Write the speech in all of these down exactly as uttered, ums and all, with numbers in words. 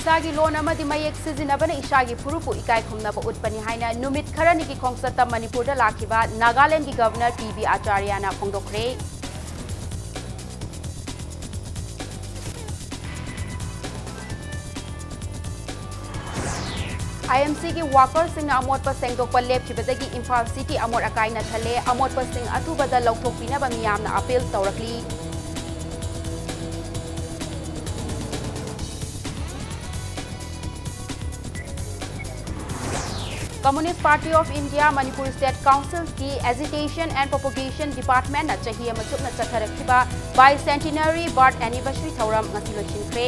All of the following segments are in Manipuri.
ꯏꯁꯥꯒꯤ ꯂꯣꯟ ꯑꯃꯗꯤ ꯃꯌꯦꯛ ꯁꯤꯖꯤꯟꯅꯕꯅ ꯏꯁꯥꯒꯤ ꯐꯨꯔꯨꯞꯄꯨ ꯏꯀꯥꯏ ꯈꯨꯝꯅꯕ ꯎꯠꯄꯅꯤ ꯍꯥꯏꯅ ꯅꯨꯃꯤꯠ ꯈꯔꯅꯤꯒꯤ ꯈꯣꯡꯆꯠꯇ ꯃꯅꯤꯄꯨꯔꯗ ꯂꯥꯛꯈꯤꯕ ꯅꯥꯒꯥꯂꯦꯟꯗꯒꯤ ꯒꯕꯔꯅꯔ ꯄꯤ ꯕꯤ ꯑꯥꯆꯥꯔꯌꯥꯅ ꯐꯣꯡꯗꯣꯛꯈ꯭ꯔꯦ꯫ ꯑꯥꯏ ꯑꯦꯝ ꯁꯤꯒꯤ ꯋꯥꯀꯔꯁꯤꯡꯅ ꯑꯃꯣꯠꯄ ꯁꯦꯡꯗꯣꯛꯄ ꯂꯦꯞꯈꯤꯕꯗꯒꯤ ꯏꯝꯐꯥꯜ ꯁꯤꯇꯤ ꯑꯃꯣꯠ ꯑꯀꯥꯏꯅ ꯊꯜꯂꯦ꯫ ꯑꯃꯣꯠꯄꯁꯤꯡ ꯑꯊꯨꯕꯗ ꯂꯧꯊꯣꯛꯄꯤꯅꯕ ꯃꯤꯌꯥꯝꯅ appeal ꯇꯧꯔꯛꯂꯤ꯫ Communist Party of India Manipur State Council ꯒꯤ Agitation and Propagation Department ꯅ ꯆꯍꯤ ꯑꯃ ꯆꯨꯞꯅ ꯆꯠꯊꯔꯛꯈꯤꯕ Bicentenary Birth Anniversary ꯊꯧꯔꯝ ꯉꯁꯤ ꯂꯣꯏꯁꯤꯟꯈ꯭ꯔꯦ꯫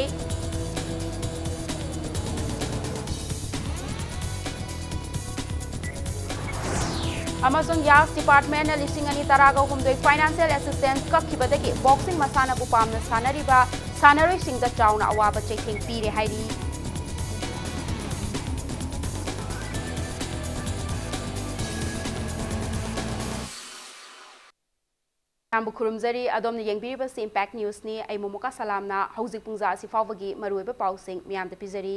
ꯑꯃꯁꯨꯡ ꯌꯥꯁ ꯗꯤꯄꯥꯔꯠꯃꯦꯟꯅ ꯂꯤꯁꯤꯡ ꯑꯅꯤ ꯇꯔꯥꯒ ꯍꯨꯝꯗꯣꯏ ꯐꯥꯏꯅꯥꯟꯁꯤꯌꯦꯜ ꯑꯦꯁꯤꯁꯇꯦꯟꯁ ꯀꯛꯈꯤꯕꯗꯒꯤ ꯕꯣꯛꯁꯤꯡ ꯃꯁꯥꯟꯅꯕꯨ ꯄꯥꯝꯅ ꯁꯥꯟꯅꯔꯤꯕ ꯁꯥꯟꯅꯔꯣꯏꯁꯤꯡꯗ ꯆꯥꯎꯅ ꯑꯋꯥꯕ ꯆꯩꯊꯦꯡ ꯄꯤꯔꯦ ꯍꯥꯏꯔꯤ꯫ ꯃꯌꯥꯝꯕꯨ ꯈꯨꯔꯨꯝꯖꯔꯤ꯫ ꯑꯗꯣꯝꯅ ꯌꯦꯡꯕꯤꯔꯤꯕꯁꯤ Impact News ꯅꯤ꯫ ꯑꯩ ꯃꯣꯃꯣꯀꯥ ꯁꯂꯥꯝꯅ ꯍꯧꯖꯤꯛ ꯄꯨꯡꯖꯥ ꯑꯁꯤ ꯐꯥꯎꯕꯒꯤ ꯃꯔꯨꯑꯣꯏꯕ ꯄꯥꯎꯁꯤꯡ ꯃꯌꯥꯝꯗ ꯄꯤꯖꯔꯤ꯫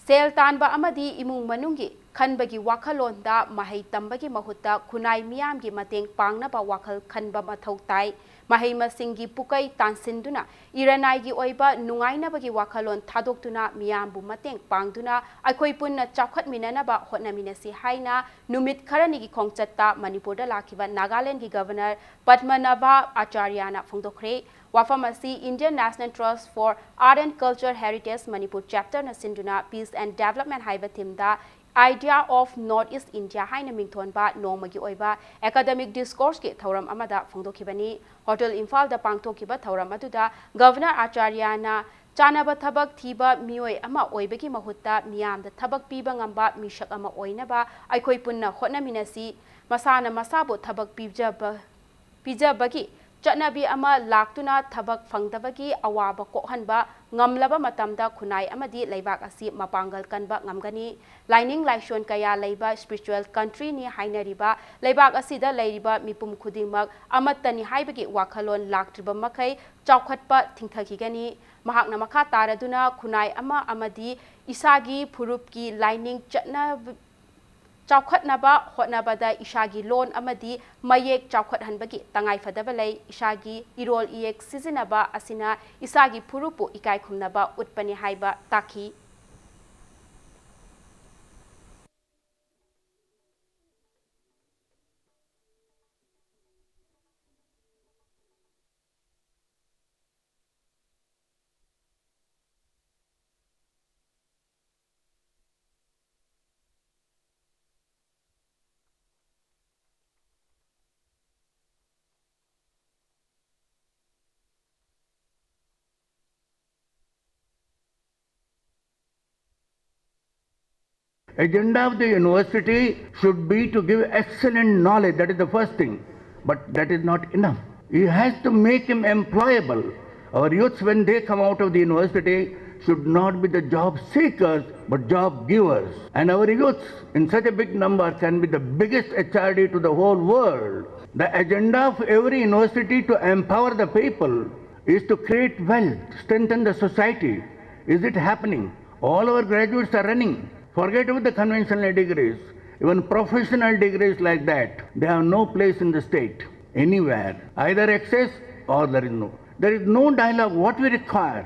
ꯁꯦꯜ ꯇꯥꯟꯕ ꯑꯃꯗꯤ ꯏꯃꯨꯡ ꯃꯅꯨꯡꯒꯤ ꯈꯟꯕꯒꯤ ꯋꯥꯈꯜꯂꯣꯟꯗ ꯃꯍꯩ ꯇꯝꯕꯒꯤ ꯃꯍꯨꯠꯇ ꯈꯨꯟꯅꯥꯏ ꯃꯤꯌꯥꯝꯒꯤ ꯃꯇꯦꯡ ꯄꯥꯡꯅꯕ ꯋꯥꯈꯜ ꯈꯟꯕ ꯃꯊꯧ ꯇꯥꯏ꯫ ꯃꯍꯩ ꯃꯁꯤꯡꯒꯤ ꯄꯨꯀꯩ ꯇꯥꯟꯁꯤꯟꯗꯨꯅ ꯏꯔꯅꯥꯏꯒꯤ ꯑꯣꯏꯕ ꯅꯨꯡꯉꯥꯏꯅꯕꯒꯤ ꯋꯥꯈꯜꯂꯣꯟ ꯊꯥꯗꯣꯛꯇꯨꯅ ꯃꯤꯌꯥꯝꯕꯨ ꯃꯇꯦꯡ ꯄꯥꯡꯗꯨꯅ ꯑꯩꯈꯣꯏ ꯄꯨꯟꯅ ꯆꯥꯎꯈꯠꯃꯤꯟꯅꯅꯕ ꯍꯣꯠꯅꯃꯤꯟꯅꯁꯤ ꯍꯥꯏꯅ ꯅꯨꯃꯤꯠ ꯈꯔꯅꯤꯒꯤ ꯈꯣꯡꯆꯠꯇ ꯃꯅꯤꯄꯨꯔꯗ ꯂꯥꯛꯈꯤꯕ ꯅꯥꯒꯥꯂꯦꯟꯗꯒꯤ ꯒꯕꯔꯅꯔ ꯄꯗꯃꯅꯥꯚ ꯑꯥꯆꯥꯔꯌꯥꯅ ꯐꯣꯡꯗꯣꯛꯈ꯭ꯔꯦ꯫ ꯋꯥꯐꯝ ꯑꯁꯤ Indian National Trust for Art and Culture Heritage Manipur Chapter ꯅ ꯁꯤꯟꯗꯨꯅ Peace and Development ꯍꯥꯏꯕ theme the Idea of North East India ꯍꯥꯏꯅ ꯃꯤꯡꯊꯣꯟꯕ ꯅꯣꯡꯃꯒꯤ ꯑꯣꯏꯕ academic discourse ꯀꯤ ꯊꯧꯔꯝ ꯑꯃꯗ ꯐꯣꯡꯗꯣꯛꯈꯤꯕꯅꯤ꯫ ꯍꯣꯇꯦꯜ ꯏꯝꯐꯥꯜꯗ ꯄꯥꯡꯊꯣꯛꯈꯤꯕ ꯊꯧꯔꯝ ꯑꯗꯨꯗ ꯒꯕꯔꯅꯔ ꯑꯥꯆꯥꯔꯌꯥꯅ ꯆꯥꯅꯕ ꯊꯕꯛ ꯊꯤꯕ ꯃꯤꯑꯣꯏ ꯑꯃ ꯑꯣꯏꯕꯒꯤ ꯃꯍꯨꯠꯇ ꯃꯤꯌꯥꯝꯗ ꯊꯕꯛ ꯄꯤꯕ ꯉꯝꯕ ꯃꯤꯁꯛ ꯑꯃ ꯑꯣꯏꯅꯕ ꯑꯩꯈꯣꯏ ꯄꯨꯟꯅ ꯍꯣꯠꯅꯃꯤꯟꯅꯁꯤ꯫ ꯃꯁꯥꯅ ꯃꯁꯥꯕꯨ ꯊꯕꯛ ꯄꯤꯖꯕ ꯄꯤꯖꯕꯒꯤ ꯆꯠꯅꯕꯤ ꯑꯃ ꯂꯥꯛꯇꯨꯅ ꯊꯕꯛ ꯐꯪꯗꯕꯒꯤ ꯑꯋꯥꯕ ꯀꯣꯛꯍꯟꯕ ꯉꯝꯂꯕ ꯃꯇꯝꯗ ꯈꯨꯟꯅꯥꯏ ꯑꯃꯗꯤ ꯂꯩꯕꯥꯛ ꯑꯁꯤ ꯃꯄꯥꯡꯒꯜ ꯀꯟꯕ ꯉꯝꯒꯅꯤ꯫ ꯂꯥꯏꯅꯤꯡ ꯂꯥꯏꯁꯣꯟ ꯀꯌꯥ ꯂꯩꯕ spiritual countryꯅꯤ ꯍꯥꯏꯅꯔꯤꯕ ꯂꯩꯕꯥꯛ ꯑꯁꯤꯗ ꯂꯩꯔꯤꯕ ꯃꯤꯄꯨꯝ ꯈꯨꯗꯤꯡꯃꯛ ꯑꯃꯠꯇꯅꯤ ꯍꯥꯏꯕꯒꯤ ꯋꯥꯈꯜꯂꯣꯟ ꯂꯥꯛꯇ꯭ꯔꯤꯕ ꯃꯈꯩ ꯆꯥꯎꯈꯠꯄ ꯊꯤꯡꯊꯈꯤꯒꯅꯤ꯫ ꯃꯍꯥꯛꯅ ꯃꯈꯥ ꯇꯥꯔꯗꯨꯅ ꯈꯨꯟꯅꯥꯏ ꯑꯃ ꯑꯃꯗꯤ ꯏꯁꯥꯒꯤ ꯐꯨꯔꯨꯞꯀꯤ ꯂꯥꯏꯅꯤꯡ ꯆꯠꯅ ꯆꯥꯎꯈꯠꯅꯕ ꯍꯣꯠꯅꯕꯗ ꯏꯁꯥꯒꯤ ꯂꯣꯟ ꯑꯃꯗꯤ ꯃꯌꯦꯛ ꯆꯥꯎꯈꯠꯍꯟꯕꯒꯤ ꯇꯉꯥꯏꯐꯗꯕ ꯂꯩ꯫ ꯏꯁꯥꯒꯤ ꯏꯔꯣꯜ ꯏꯌꯦꯛ ꯁꯤꯖꯤꯟꯅꯕ ꯑꯁꯤꯅ ꯏꯁꯥꯒꯤ ꯐꯨꯔꯨꯞꯄꯨ ꯏꯀꯥꯏ ꯈꯨꯝꯅꯕ ꯎꯠꯄꯅꯤ ꯍꯥꯏꯕ ꯇꯥꯛꯈꯤ꯫ Agenda of the university should be to give excellent knowledge, that is the first thing, but that is not enough. He has to make him employable. Our youths, when they come out of the university, should not be the job seekers, but job givers. And our youths, in such a big number, can be the biggest H R D to the whole world. The agenda of every university to empower the people is to create wealth, strengthen the society. Is it happening? All our graduates are running. Forget about the conventional degrees. Even professional degrees like that, they have no place in the state, anywhere. Either excess or there is no. There is no dialogue. What we require?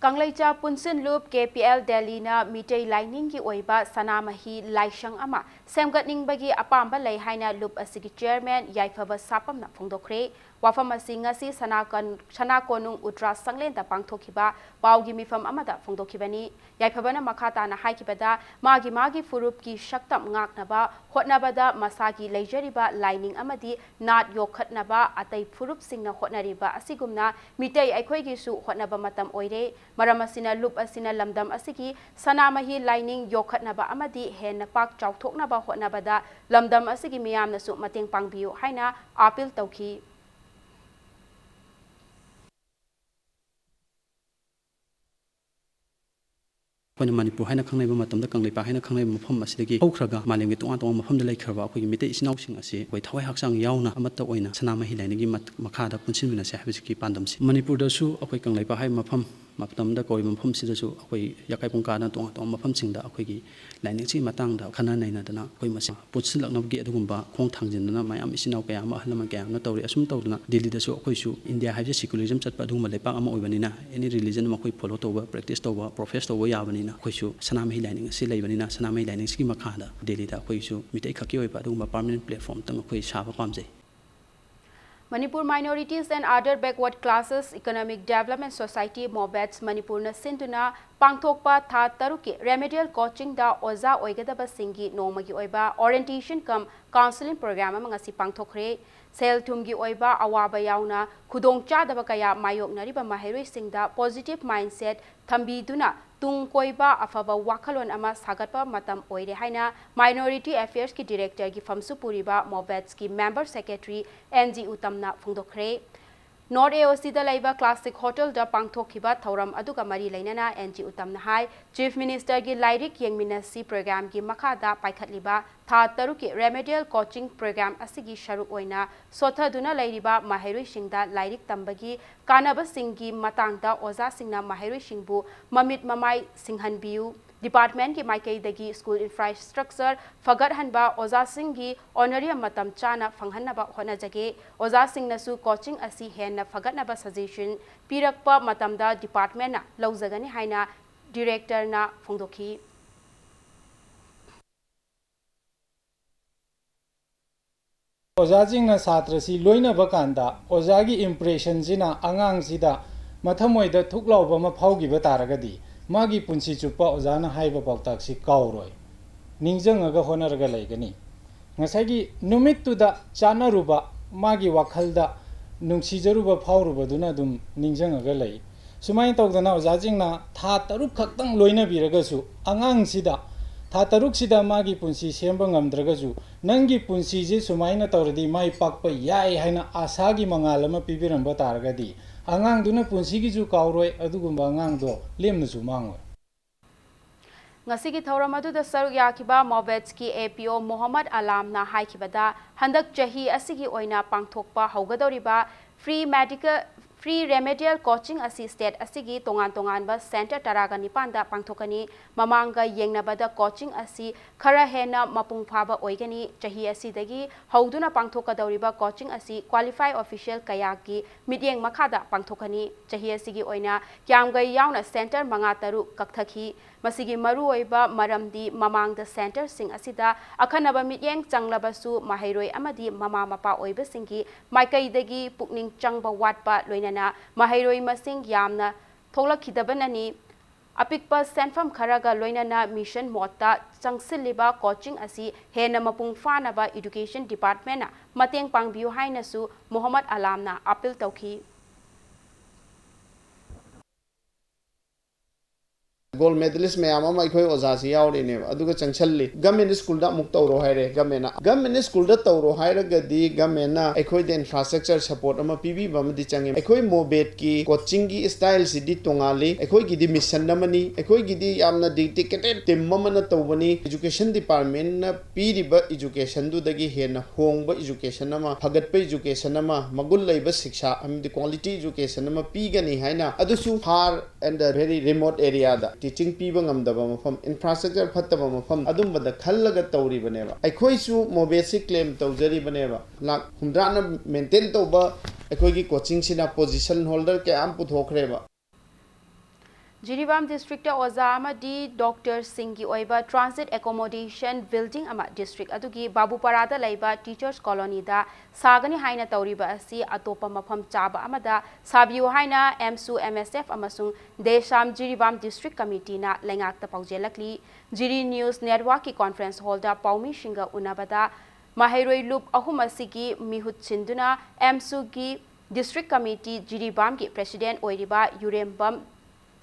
ꯀꯪꯂꯩꯆꯥ ꯄꯨꯟꯁꯤꯟ ꯂꯨꯞ, K P L Delhiꯅ ꯃꯤꯇꯩ ꯂꯥꯏꯅꯤꯡꯒꯤ ꯑꯣꯏꯕ ꯁꯅꯥꯃꯍꯤ ꯂꯥꯏꯁꯪ ꯑꯃ ꯁꯦꯝꯒꯠꯅꯤꯡꯕꯒꯤ ꯑꯄꯥꯝꯕ ꯂꯩ ꯍꯥꯏꯅ ꯂꯨꯞ ꯑꯁꯤꯒꯤ chairman ꯌꯥꯏꯐꯕ ꯁꯥꯄꯝꯅ ꯐꯣꯡꯗꯣꯛꯈ꯭ꯔꯦ꯫ ꯋꯥꯐꯝ ꯑꯁꯤ ꯉꯁꯤ ꯁꯅꯥ ꯀꯟ-, ꯁꯅꯥ ꯀꯣꯅꯨꯡ ꯎꯇ꯭ꯔꯥ ꯁꯪꯂꯦꯟꯗ ꯄꯥꯡꯊꯣꯛꯈꯤꯕ ꯄꯥꯎꯒꯤ ꯃꯤꯐꯝ ꯑꯃꯗ ꯐꯣꯡꯗꯣꯛꯈꯤꯕꯅꯤ꯫ ꯌꯥꯏꯐꯕꯅ ꯃꯈꯥ ꯇꯥꯅ ꯍꯥꯏꯈꯤꯕꯗ, ꯃꯥꯒꯤ ꯃꯥꯒꯤ ꯐꯨꯔꯨꯞꯀꯤ ꯁꯛꯇꯝ ꯉꯥꯛꯅꯕ ꯍꯣꯠꯅꯕꯗ ꯃꯁꯥꯒꯤ ꯂꯩꯖꯔꯤꯕ ꯂꯥꯏꯅꯤꯡ ꯑꯃꯗꯤ ꯅꯥꯠ ꯌꯣꯛꯈꯠꯅꯕ ꯑꯇꯩ ꯐꯨꯔꯨꯞꯁꯤꯡꯅ ꯍꯣꯠꯅꯔꯤꯕ ꯑꯁꯤꯒꯨꯝꯅ ꯃꯤꯇꯩ ꯑꯩꯈꯣꯏꯒꯤꯁꯨ ꯍꯣꯠꯅꯕ ꯃꯇꯝ ꯑꯣꯏꯔꯦ꯫ ꯃꯔꯝ ꯑꯁꯤꯅ ꯂꯨꯞ ꯑꯁꯤꯅ ꯂꯝꯗꯝ ꯑꯁꯤꯒꯤ ꯁꯅꯥꯃꯍꯤ ꯂꯥꯏꯅꯤꯡ ꯌꯣꯛꯈꯠꯅꯕ ꯑꯃꯗꯤ ꯍꯦꯟꯅ ꯄꯥꯛ ꯆꯥꯎꯊꯣꯛꯅꯕ ꯍꯣꯠꯅꯕꯗ ꯂꯝꯗꯝ ꯑꯁꯤꯒꯤ ꯃꯤꯌꯥꯝꯅꯁꯨ ꯃꯇꯦꯡ ꯄꯥꯡꯕꯤꯌꯨ ꯍꯥꯏꯅ ꯑꯥꯄꯤꯜ ꯇꯧꯈꯤ꯫ ꯑꯩꯈꯣꯏꯅ ꯃꯅꯤꯄꯨꯔ ꯍꯥꯏꯅ ꯈꯪꯅꯔꯤꯕ ꯃꯇꯝꯗ ꯀꯪꯂꯩꯄꯥꯛ ꯍꯥꯏꯅ ꯈꯪꯅꯔꯤꯕ ꯃꯐꯝ ꯑꯁꯤꯗꯒꯤ ꯍꯧꯈ꯭ꯔꯒ ꯃꯥꯂꯦꯝꯒꯤ ꯇꯣꯉꯥꯟ ꯇꯣꯉꯥꯟꯕ ꯃꯐꯝꯗ ꯂꯩꯈ꯭ꯔꯕ ꯑꯩꯈꯣꯏꯒꯤ ꯃꯤꯇꯩ ꯏꯆꯤꯟ ꯏꯅꯥꯎꯁꯤꯡ ꯑꯁꯤ ꯑꯩꯈꯣꯏ ꯊꯋꯥꯏ ꯍꯛꯆꯥꯡ ꯌꯥꯎꯅ ꯑꯃꯠꯇ ꯑꯣꯏꯅ ꯁꯅꯥꯃꯍꯤ ꯂꯥꯏꯅꯤꯡꯒꯤ ꯃꯠ-, ꯃꯈꯥꯗ ꯄꯨꯟꯁꯤꯟꯃꯤꯟꯅꯁꯦ ꯍꯥꯏꯕꯁꯤꯒꯤ ꯄꯥꯟꯗꯝꯁꯤ꯫ ꯃꯅꯤꯄꯨꯔꯗꯁꯨ ꯑꯩꯈꯣꯏ ꯀꯪꯂꯩꯄꯥꯛ ꯍꯥꯏꯕ ꯃꯐꯝ ꯃꯇꯝꯗ ꯀꯧꯔꯤꯕ ꯃꯐꯝꯁꯤꯗꯁꯨ ꯑꯩꯈꯣꯏ ꯌꯥꯀꯥꯏ ꯄꯨꯡꯀꯥꯗꯅ ꯇꯣꯉꯥꯟ ꯇꯣꯉꯥꯟꯕ ꯃꯐꯝꯁꯤꯡꯗ ꯑꯩꯈꯣꯏꯒꯤ ꯂꯥꯏꯅꯤꯡꯁꯤ ꯃꯇꯥꯡꯗ ꯈꯟꯅ ꯅꯩꯅꯗꯅ ꯑꯩꯈꯣꯏ ꯃꯁꯦꯜ ꯄꯨꯟꯁꯤꯜꯂꯛꯅꯕꯒꯤ ꯑꯗꯨꯒꯨꯝꯕ ꯈꯣꯡ ꯊꯥꯡꯖꯤꯟꯗꯅ ꯃꯌꯥꯝ ꯏꯆꯤꯟ ꯏꯅꯥꯎ ꯀꯌꯥ ꯑꯃ, ꯑꯍꯜ ꯂꯃꯟ ꯀꯌꯥ ꯑꯃꯅ ꯇꯧꯔꯤ꯫ ꯑꯁꯨꯝ ꯇꯧꯗꯅ ꯗꯦꯜꯂꯤꯗꯁꯨ ꯑꯩꯈꯣꯏꯁꯨ ꯏꯟꯗꯤꯌꯥ ꯍꯥꯏꯕꯁꯤ secularism ꯆꯠꯄ ꯑꯗꯨꯒꯨꯝꯕ ꯂꯩꯄꯥꯛ ꯑꯃ ꯑꯣꯏꯕꯅꯤꯅ, any religion ꯑꯃ ꯑꯩꯈꯣꯏ follow ꯇꯧꯕ, practice ꯇꯧꯕ, profess ꯇꯧꯕ ꯌꯥꯕꯅꯤꯅ, ꯑꯩꯈꯣꯏꯁꯨ ꯁꯅꯥꯃꯍꯤ ꯂꯥꯏꯅꯤꯡ ꯑꯁꯤ ꯂꯩꯕꯅꯤꯅ, ꯁꯅꯥꯃꯍꯤ ꯂꯥꯏꯅꯤꯡꯁꯤꯒꯤ ꯃꯈꯥꯗ ꯗꯦꯜꯂꯤꯗ ꯑꯩꯈꯣꯏꯁꯨ ꯃꯤꯇꯩ ꯈꯛꯀꯤ ꯑꯣꯏꯕ ꯑꯗꯨꯒꯨꯝꯕ permanent platform ꯑꯃꯇꯪ ꯑꯩꯈꯣꯏ ꯁꯥꯕ ꯄꯥꯝꯖꯩ꯫ Manipur Minorities and Other Backward Classes Economic Development Society, ꯃꯣꯕꯦꯠꯁ ꯃꯅꯤꯄꯨꯔꯅ ꯁꯤꯟꯗꯨꯅ ꯄꯥꯡꯊꯣꯛꯄ ꯊꯥ ꯇꯔꯨꯛꯀꯤ remedial coaching ꯗ ꯑꯣꯖꯥ ꯑꯣꯏꯒꯗꯕꯁꯤꯡꯒꯤ ꯅꯣꯡꯃꯒꯤ ꯑꯣꯏꯕ orientation cum counselling program ꯑꯃ ꯉꯁꯤ ꯄꯥꯡꯊꯣꯛꯈ꯭ꯔꯦ꯫ ꯁꯦꯜ ꯊꯨꯝꯒꯤ ꯑꯣꯏꯕ ꯑꯋꯥꯕ ꯌꯥꯎꯅ ꯈꯨꯗꯣꯡꯆꯥꯗꯕ ꯀꯌꯥ ꯃꯥꯌꯣꯛꯅꯔꯤꯕ ꯃꯍꯩꯔꯣꯏꯁꯤꯡꯗ positive mindset ꯊꯝꯕꯤꯗꯨꯅ ꯇꯨꯡ ꯀꯣꯏꯕ ꯑꯐꯕ ꯋꯥꯈꯜꯂꯣꯟ ꯑꯃ ꯁꯥꯒꯠꯄ ꯃꯇꯝ ꯑꯣꯏꯔꯦ ꯍꯥꯏꯅ Minority Affairs ꯀꯤ Director ꯒꯤ ꯐꯝꯁꯨ ꯄꯨꯔꯤꯕ ꯃꯣꯕꯦꯠꯁ ꯀꯤ Member Secretary ꯑꯦꯟ ꯖꯤ ꯎꯇꯝꯅ ꯐꯣꯡꯗꯣꯛꯈ꯭ꯔꯦ꯫ North A O C ꯗ ꯂꯩꯕ Classic Hotel ꯗ ꯄꯥꯡꯊꯣꯛꯈꯤꯕ ꯊꯧꯔꯝ ꯑꯗꯨꯒ ꯃꯔꯤ ꯂꯩꯅꯅ ꯑꯦꯟ ꯖꯤ ꯎꯇꯝꯅ ꯍꯥꯏ, Chief Minister ꯒꯤ ꯂꯥꯏꯔꯤꯛ ꯌꯦꯡꯃꯤꯟꯅꯁꯤ program ꯒꯤ ꯃꯈꯥꯗ ꯄꯥꯏꯈꯠꯂꯤꯕ ꯊꯥ ꯇꯔꯨꯛꯀꯤ remedial coaching program ꯑꯁꯤꯒꯤ ꯁꯔꯨꯛ ꯑꯣꯏꯅ ꯁꯣꯠꯊꯗꯨꯅ ꯂꯩꯔꯤꯕ ꯃꯍꯩꯔꯣꯏꯁꯤꯡꯗ ꯂꯥꯏꯔꯤꯛ ꯇꯝꯕꯒꯤ ꯀꯥꯟꯅꯕꯁꯤꯡꯒꯤ ꯃꯇꯥꯡꯗ ꯑꯣꯖꯥꯁꯤꯡꯅ ꯃꯍꯩꯔꯣꯏꯁꯤꯡꯕꯨ ꯃꯃꯤꯠ ꯃꯃꯥꯏ ꯁꯤꯡꯍꯟꯕꯤꯌꯨ꯫ Department ꯀꯤ ꯃꯥꯏꯀꯩꯗꯒꯤ school infrastructure ꯐꯒꯠꯍꯟꯕ, ꯑꯣꯖꯥꯁꯤꯡꯒꯤ honorarium ꯃꯇꯝ ꯆꯥꯅ ꯐꯪꯍꯟꯅꯕ ꯍꯣꯠꯅꯖꯒꯦ꯫ ꯑꯣꯖꯥꯁꯤꯡꯅꯁꯨ coaching ꯑꯁꯤ ꯍꯦꯟꯅ ꯐꯒꯠꯅꯕ suggestion ꯄꯤꯔꯛꯄ ꯃꯇꯝꯗ department ꯅ ꯂꯧꯖꯒꯅꯤ ꯍꯥꯏꯅ Director ꯅ ꯐꯣꯡꯗꯣꯛꯈꯤ꯫ ꯑꯣꯖꯥꯁꯤꯡꯅ ꯁꯥꯇ꯭ꯔꯁꯤ ꯂꯣꯏꯅꯕ ꯀꯥꯟꯗ ꯑꯣꯖꯥꯒꯤ ꯏꯝꯄ꯭ꯔꯦꯁꯟꯁꯤꯅ ꯑꯉꯥꯡꯁꯤꯗ ꯃꯊꯃꯣꯏꯗ ꯊꯨꯛ ꯂꯥꯎꯕ ꯑꯃ ꯐꯥꯎꯈꯤꯕ ꯇꯥꯔꯒꯗꯤ, ꯃꯥꯒꯤ ꯄꯨꯟꯁꯤ ꯆꯨꯞꯄ ꯑꯣꯖꯥꯅ ꯍꯥꯏꯕ ꯄꯥꯎꯇꯥꯛꯁꯤ ꯀꯥꯎꯔꯣꯏ, ꯅꯤꯡꯁꯤꯡꯉꯒ ꯍꯣꯠꯅꯔꯒ ꯂꯩꯒꯅꯤ꯫ ꯉꯁꯥꯏꯒꯤ ꯅꯨꯃꯤꯠꯇꯨꯗ ꯆꯥꯟꯅꯔꯨꯕ, ꯃꯥꯒꯤ ꯋꯥꯈꯜꯗ ꯅꯨꯡꯁꯤꯖꯔꯨꯕ ꯐꯥꯎꯔꯨꯕꯗꯨꯅ ꯑꯗꯨꯝ ꯅꯤꯡꯁꯤꯡꯉꯒ ꯂꯩ꯫ ꯁꯨꯃꯥꯏꯅ ꯇꯧꯗꯅ ꯑꯣꯖꯥꯁꯤꯡꯅ ꯊꯥ ꯇꯔꯨꯛ ꯈꯛꯇꯪ ꯂꯣꯏꯅꯕꯤꯔꯒꯁꯨ, ꯑꯉꯥꯡꯁꯤꯗ ꯊꯥ ꯇꯔꯨꯛꯁꯤꯗ ꯃꯥꯒꯤ ꯄꯨꯟꯁꯤ ꯁꯦꯝꯕ ꯉꯝꯗ꯭ꯔꯒꯁꯨ, "ꯅꯪꯒꯤ ꯄꯨꯟꯁꯤꯁꯦ ꯁꯨꯃꯥꯏꯅ ꯇꯧꯔꯗꯤ ꯃꯥꯏ ꯄꯥꯛꯄ ꯌꯥꯏ" ꯍꯥꯏꯅ ꯑꯥꯁꯥꯒꯤ ꯃꯉꯥꯜ ꯑꯃ ꯄꯤꯕꯤꯔꯝꯕ ꯇꯥꯔꯒꯗꯤ, ꯑꯉꯥꯡꯗꯨꯅ ꯄꯨꯟꯁꯤꯒꯤꯁꯨ ꯀꯥꯎꯔꯣꯏ, ꯑꯗꯨꯒꯨꯝꯕ ꯑꯉꯥꯡꯗꯣ ꯂꯦꯝꯅꯁꯨ ꯃꯥꯡꯉꯣꯏ꯫ ꯉꯁꯤꯒꯤ ꯊꯧꯔꯝ ꯑꯗꯨꯗ ꯁꯔꯨꯛ ꯌꯥꯈꯤꯕ ꯃꯣꯕꯦꯠꯁꯀꯤ ꯑꯦ ꯄꯤ ꯑꯣ ꯃꯣꯍꯝꯃꯗ ꯑꯂꯥꯝꯅ ꯍꯥꯏꯈꯤꯕꯗ, ꯍꯟꯗꯛ ꯆꯍꯤ ꯑꯁꯤꯒꯤ ꯑꯣꯏꯅ ꯄꯥꯡꯊꯣꯛꯄ ꯍꯧꯒꯗꯧꯔꯤꯕ free medical, free remedial coaching ꯑꯁꯤ state ꯑꯁꯤꯒꯤ ꯇꯣꯉꯥꯟ ꯇꯣꯉꯥꯟꯕ centre ꯇꯔꯥꯒ ꯅꯤꯄꯥꯟꯗ ꯄꯥꯡꯊꯣꯛꯀꯅꯤ꯫ ꯃꯃꯥꯡꯒ ꯌꯦꯡꯅꯕꯗ coaching ꯑꯁꯤ ꯈꯔ ꯍꯦꯟꯅ ꯃꯄꯨꯡ ꯐꯥꯕ ꯑꯣꯏꯒꯅꯤ꯫ ꯆꯍꯤ ꯑꯁꯤꯗꯒꯤ ꯍꯧꯗꯨꯅ ꯄꯥꯡꯊꯣꯛꯀꯗꯧꯔꯤꯕ coaching ꯑꯁꯤ qualify official ꯀꯌꯥꯒꯤ ꯃꯤꯠꯌꯦꯡ ꯃꯈꯥꯗ ꯄꯥꯡꯊꯣꯛꯀꯅꯤ꯫ ꯆꯍꯤ ꯑꯁꯤꯒꯤ ꯑꯣꯏꯅ ꯀ꯭ꯌꯥꯝꯒꯩ ꯌꯥꯎꯅ centre ꯃꯉꯥ ꯇꯔꯨꯛ ꯀꯛꯊꯈꯤ꯫ ꯃꯁꯤꯒꯤ ꯃꯔꯨꯑꯣꯏꯕ ꯃꯔꯝꯗꯤ ꯃꯃꯥꯡꯗ centreꯁꯤꯡ ꯑꯁꯤꯗ ꯑꯈꯟꯅꯕ ꯃꯤꯠꯌꯦꯡ ꯆꯪꯂꯕꯁꯨ, ꯃꯍꯩꯔꯣꯏ ꯑꯃꯗꯤ ꯃꯃꯥ ꯃꯄꯥ ꯑꯣꯏꯕꯁꯤꯡꯒꯤ ꯃꯥꯏꯀꯩꯗꯒꯤ ꯄꯨꯛꯅꯤꯡ ꯆꯪꯕ ꯋꯥꯠꯄ, ꯂꯣꯏꯅꯅ ꯃꯍꯩꯔꯣꯏ ꯃꯁꯤꯡ ꯌꯥꯝꯅ ꯊꯣꯛꯂꯛꯈꯤꯗꯕꯅꯅꯤ꯫ ꯑꯄꯤꯛꯄ ꯁꯦꯟꯐꯝ ꯈꯔꯒ ꯂꯣꯏꯅꯅ mission modeꯇ ꯆꯪꯁꯤꯜꯂꯤꯕ coaching ꯑꯁꯤ ꯍꯦꯟꯅ ꯃꯄꯨꯡ ꯐꯥꯅꯕ education departmentꯅ ꯃꯇꯦꯡ ꯄꯥꯡꯕꯤꯌꯨ ꯍꯥꯏꯅꯁꯨ ꯃꯣꯍꯝꯃꯗ ꯑꯂꯥꯝꯅ appeal ꯇꯧꯈꯤ꯫ Gold medalist ꯃꯌꯥꯝ ꯑꯃ ꯑꯩꯈꯣꯏ ꯑꯣꯖꯥꯁꯤ ꯌꯥꯎꯔꯤꯅꯦꯕ꯫ ꯑꯗꯨꯒ ꯆꯪꯁꯜꯂꯤ꯫ Government schoolꯗ ꯑꯃꯨꯛ ꯇꯧꯔꯣ ꯍꯥꯏꯔꯦ governmentꯅ꯫ Government schoolꯗ ꯇꯧꯔꯣ ꯍꯥꯏꯔꯒꯗꯤ governmentꯅ ꯑꯩꯈꯣꯏꯗ infrastructure support ꯑꯃ ꯄꯤꯕꯤꯕ ꯑꯃꯗꯤ ꯆꯪꯉꯦ꯫ ꯑꯩꯈꯣꯏ ꯃꯣꯕꯦꯠꯀꯤ coachingꯒꯤ styleꯁꯤꯗꯤ ꯇꯣꯉꯥꯜꯂꯤ꯫ ꯑꯩꯈꯣꯏꯒꯤꯗꯤ mission ꯑꯃꯅꯤ꯫ ꯑꯩꯈꯣꯏꯒꯤꯗꯤ ꯌꯥꯝꯅ dedicated team ꯑꯃꯅ ꯇꯧꯕꯅꯤ꯫ Education departmentꯅ ꯄꯤꯔꯤꯕ educationꯗꯨꯗꯒꯤ ꯍꯦꯟꯅ ꯍꯣꯡꯕ education ꯑꯃ, ꯐꯒꯠꯄ education ꯑꯃ, ꯃꯒꯨꯟ ꯂꯩꯕ ꯁꯤꯛꯁꯥ ꯑꯃꯗꯤ quality education ꯑꯃ ꯄꯤꯒꯅꯤ ꯍꯥꯏꯅ, ꯑꯗꯨꯁꯨ far and the very remote areaꯗ teaching ꯄꯤꯕ ꯉꯝꯗꯕ ꯃꯐꯝ, infrastructure ꯐꯠꯇꯕ ꯃꯐꯝ, ꯑꯗꯨꯝꯕꯗ ꯈꯜꯂꯒ ꯇꯧꯔꯤꯕꯅꯦꯕ꯫ ꯑꯩꯈꯣꯏꯁꯨ ꯃꯣꯕꯦꯠꯁꯤ claim ꯇꯧꯖꯔꯤꯕꯅꯦꯕ꯫ ꯂꯥꯛ ꯍꯨꯝꯗ꯭ꯔꯥꯅ maintain ꯇꯧꯕ ꯑꯩꯈꯣꯏꯒꯤ coachingꯁꯤꯅ position holder ꯀꯌꯥ ꯑꯃ ꯄꯨꯊꯣꯛꯈ꯭ꯔꯦꯕ꯫ ꯖꯤꯔꯤꯕꯥꯝ ꯗꯤꯁꯇ꯭ꯔꯤꯛꯇ ꯑꯣꯖꯥ ꯑꯃꯗꯤ ꯗꯣꯛꯇꯔꯁꯤꯡꯒꯤ ꯑꯣꯏꯕ transit accommodation building ꯑꯃ ꯗꯤꯁꯇ꯭ꯔꯤꯛ ꯑꯗꯨꯒꯤ ꯕꯥꯕꯨꯄꯥꯔꯥꯗ ꯂꯩꯕ Teachers Colonyꯗ ꯁꯥꯒꯅꯤ ꯍꯥꯏꯅ ꯇꯧꯔꯤꯕ ꯑꯁꯤ ꯑꯇꯣꯞꯄ ꯃꯐꯝ ꯆꯥꯕ ꯑꯃꯗ ꯁꯥꯕꯤꯌꯨ ꯍꯥꯏꯅ ꯑꯦꯝꯁꯨ, ꯑꯦꯝ ꯑꯦꯁ ꯑꯦꯐ ꯑꯃꯁꯨꯡ ꯗꯦꯁꯥꯝ ꯖꯤꯔꯤꯕꯥꯝ ꯗꯤꯁꯇ꯭ꯔꯤꯛ ꯀꯃꯤꯇꯤꯅ ꯂꯩꯉꯥꯛꯇ ꯄꯥꯎꯖꯦꯜꯂꯛꯂꯤ꯫ ꯖꯤꯔꯤ ꯅ꯭ꯌꯨꯁ ꯅꯦꯠꯋꯥꯔꯛꯀꯤ ꯀꯣꯟꯐꯔꯦꯟꯁ ꯍꯣꯜꯗ ꯄꯥꯎꯃꯤꯁꯤꯡꯒ ꯎꯅꯕꯗ ꯃꯍꯩꯔꯣꯏ ꯂꯨꯞ ꯑꯍꯨꯝ ꯑꯁꯤꯒꯤ ꯃꯤꯍꯨꯠ ꯁꯤꯟꯗꯨꯅ ꯑꯦꯝꯁꯨꯒꯤ ꯗꯤꯁꯇ꯭ꯔꯤꯛ ꯀꯃꯤꯇꯤ ꯖꯤꯔꯤꯕꯥꯝꯒꯤ ꯄ꯭ꯔꯦꯁꯤꯗꯦꯟꯠ ꯑꯣꯏꯔꯤꯕ ꯌꯨꯔꯦꯝꯕꯝ